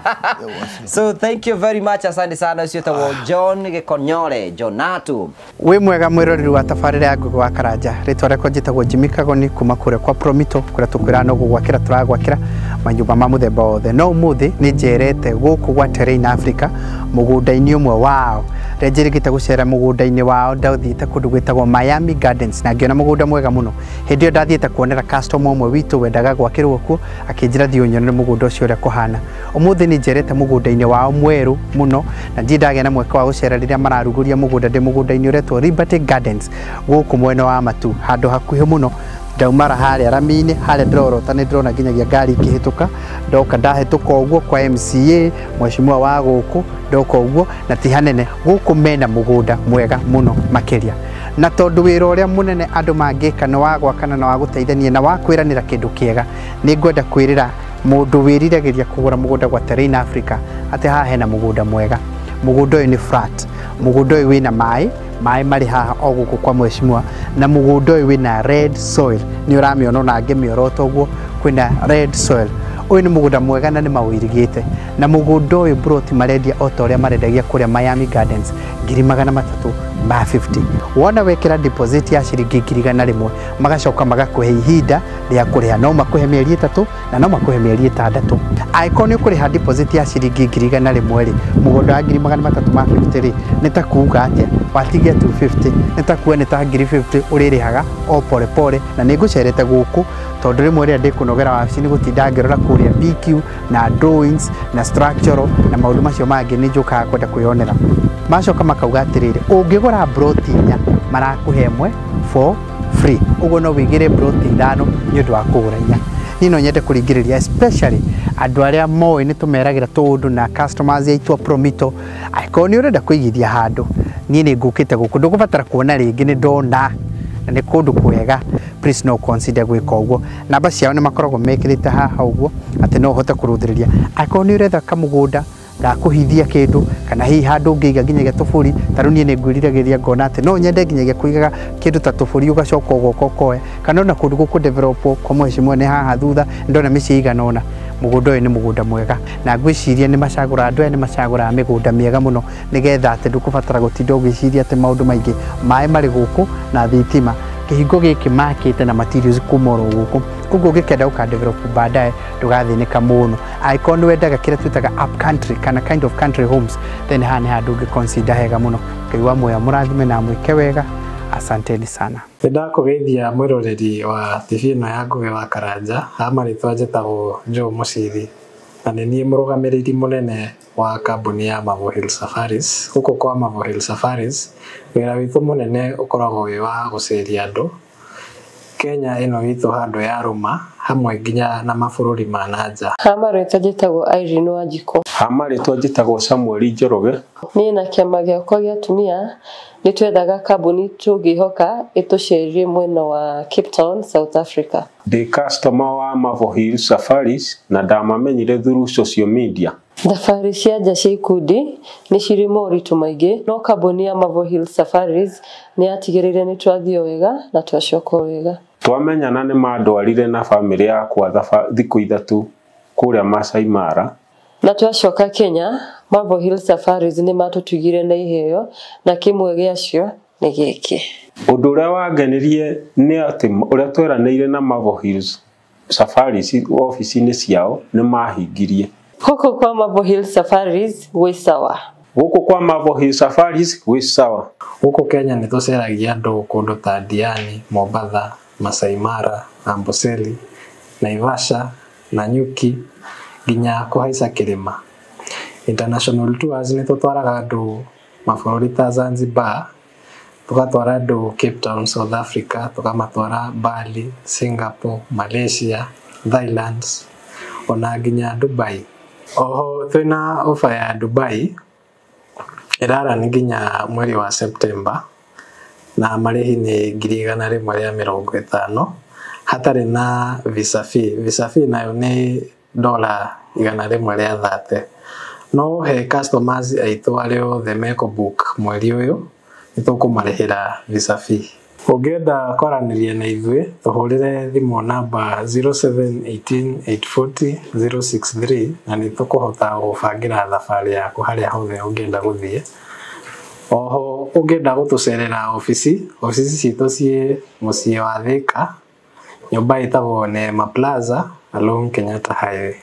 So thank you very much. Asante sana. Ũcio wĩtagwo John Gĩkonyore Jonatu. Wĩ mwega mwĩroreri wa tabarĩra ya Ngũgĩ wa Karanja, rĩtwa rĩakwa njĩtagwo Jimmy Kagoni kuma kũrĩa kwa Promito, kũrĩa tũkwĩraga no gũgwakĩra tũragwakĩra manyũmba ma mũthemba wothe. No ũmũthĩ nĩ njerete gũkũ gwa Terrain Africa mũgũnda-inĩ ũmwe wao. Rĩrĩa njĩrĩgĩte gũcera mũgũnda-inĩ wao, ndathiĩte kũndũ gwĩtagwo Miami Gardens na ngĩona mũgũnda mwega mũno. Hĩndĩ ĩyo ndathiĩte kuonera customer ũmwe witũ wendaga gwakĩrwo kuo, akĩnjĩra thiĩ ũnyonere mũgũnda ũcio ũrĩa kũhana. Ũmũthĩ nĩ njerete mũgũnda-inĩ wao mwerũ mũno, na ndirĩ ndagĩa na mweke wa gũcera rĩrĩa mararugũria mũgũnda. Ndĩ mũgũnda-inĩ ũretwo Liberty Gardens gũkũ mwena wa Matu, handũ hakuhĩ mũno. Ndaumara harĩa rami-inĩ, harĩa ndĩrorota nĩ ndĩrona nginyagia ngari ikĩhĩtũka. Ndoka ndahĩtũka ũguo kwa MCA mheshimiwa wa gũkũ, ndoka ũguo na ti hanene. Gũkũ mena mũgũnda mwega mũno makĩria. Na tondũ wĩra ũrĩa mũnene andũ mangĩka nĩ wa gwakana na wa gũteithania na wa kwĩranĩra kĩndũ kĩega, nĩ ngwenda kwĩrĩra mũndũ wĩriragĩria kũgũra mũgũnda gwa Terrain Africa atĩ haha hena mũgũnda mwega. Mũgũnda ũyũ nĩ flat, mũgũnda ũyũ wĩna maĩ, maĩ marĩ haha o gũkũ kwa mheshimiwa, na mũgũnda ũyũ wĩna red soil, nĩ ũramĩona ona ngĩmĩorota ũguo kwĩna red soil. Ũyũ nĩ mũgũnda mwega na nĩ mawĩirigĩte, na mũgũnda ũyũ broti marendia o ta ũrĩa marendagia kũrĩa Miami Gardens 350,000. Wona wekĩra deposit ya ciringi 100,000, magacoka magakũhe ihinda rĩa kũrĩha, no makũhe mĩeri 3 na no makũhe mĩeri 6. Angĩkorwo nĩ ũkũrĩha deposit ya ciringi 100,000 rĩ, mũgũnda wa 350,000 rĩ, nĩ ta kuuga atĩa watigia 250, nĩ ta kuuga nĩ ta 50,000 ũrĩrĩhaga o pole pole. Na nĩ ngũcerete gũkũ tondũ rĩmwe rĩrĩa ndĩkũnogera wabici nĩ gũtinda ngĩrora kũrĩa BQ na drawings na structural na maũndũ macio mangĩ, nĩ njũkaga kwenda kwĩyonera. Macoka makauga atĩrĩrĩ, ũngĩgũra broti 4 marakũhe ĩmwe for free, ũguo no wĩigĩre broti 5 nĩ ũndũ wa kũgũra 4. Niĩ no nyende kũringĩrĩria especially andũ arĩa moĩ nĩ tũmeragĩra tũũndũ na customers aitũ a Promito, angĩkorwo nĩ ũrenda kũigithia handũ, niĩ nĩ ngũkĩte gũkũ, ndũgũbatara kuona rĩngĩ, nĩ ndona na nĩ kũndũ kwega, please no consider gwĩka ũguo. Namba ciao nĩ makoragwo mekĩrĩte haha ũguo atĩ no ũhote kũrũthĩrĩria. Angĩkorwo nĩ ũretha kamũgũnda gakũhithia kĩndũ kana hihi handũ ũngĩiga nginyagia tũbũri, ta rĩu niĩ nĩ ngwĩriragĩria ngona atĩ no nyende nginyagia kũigaga kĩndũ ta tũbũri ũgacoka ũgoka ũkoya, kana ona kũndũ gũkũ develop kwa mheshimiwa nĩ haha thutha ndona mĩciĩ igana ũna. Mũgũnda ũyũ nĩ mũgũnda mwega na ngwĩciria nĩ macagũra, andũ aya nĩ macagũraga mĩgũnda mĩega mũno nĩgetha atĩ ndũkũbatara gũtinda ũgĩciria atĩ maũndũ maingĩ. Maĩ marĩ gũkũ na thitima, kĩhingo gĩkĩ makĩte na materials kuma oro gũkũ, koguo ũngĩkenda gũka develop baadaye ndũgathĩnĩka mũno. Angĩkorwo nĩ wendaga kĩrĩa twĩtaga up country kana kind of country homes, then haha nĩ handũ ũngĩ consider hega mũno. Ngai wa muoyo amũrathime na amwĩke wega. Asanteni sana. Nĩ ndakũgeithia mwĩroreri wa TV ĩno ya Ngũgĩ wa Karanja. Ha marĩtwa njĩtagwo Joe Mũciri na nĩ niĩ mũrũgamĩrĩri mũnene wa kambuni ya Marvel Hill Safaris. Gũkũ kwa Marvel Hill Safaris wĩra witũ mũnene ũkoragwo wĩ wa gũceria andũ Kenya ĩno itũ handũ ya rũma hamwe nginya na mabũrũri ma na nja. Ha marĩtwa njĩtagwo Irene Wanjikũ. Ha marĩtwa njĩtagwo Samuel Njoroge. Niĩ na kĩama gĩakwa gĩa atumia nĩ twethaga kambuni tũngĩhoka ĩtũcerie mwena wa Cape Town, South Africa. Ndĩ customer wa Marvel Hill Safaris na ndamamenyire through social media. Thabarĩ cia nja cia ikundi nĩ cirĩ moritũ maingĩ, no kambuni ya Marvel Hill Safaris nĩ yatigĩrĩire nĩ twathiĩ wega na twacoka wega. Twamenyana nĩ mandwarire na bamĩrĩ yakwa thikũ 3 kũrĩa Masai Mara. Na twacoka Kenya, Marvel Hill Safaris nĩ matũtugire na iheo na kĩmwe gĩacio nĩ gĩkĩ. Ũndũ ũrĩa wangenirie nĩ atĩ ũrĩa tweranĩire na Marvel Hills Safaris obici-inĩ ciao nĩ mahingirie. Gũkũ kwa Marvel Hill Safaris gwĩ sawa. Gũkũ kwa Marvel Hill Safaris gwĩ sawa. Gũkũ Kenya nĩ tũceragia andũ kũndũ ta Diani, Mombatha, Masai Mara, Amboseli, Naivasha, Nanyuki nginya kũhaica kĩrĩma. International tours nĩ tũtwaraga andũ mabũrũri ta Zanzibar, tũgatwara andũ Cape Town, South Africa, tũkamatwara Bali, Singapore, Malaysia, Thailand ona nginya Dubai. Oho twĩna ofa ya Dubai ĩrarani nginya mweri wa September na marĩhi nĩ 150,000 hatarĩ na visa fee. Visa fee nayo nĩ $130. No he customers aitũ arĩa othe mekũ book mweri ũyũ nĩ tũkũmarĩhĩra visa fee. Ũngĩenda kwaranĩria na ithuĩ tũhũrĩre thimũ namba 0718 840 063 na nĩ tũkũhota gũbangĩra thabarĩ yaku harĩa hothe ũngĩenda gũthiĩ. Oho ũngĩenda gũtũcerera obici, obici citũ ciĩ mũciĩ wa Thika, nyũmba ĩtagwo Neema Plaza along Kenyatta Highway.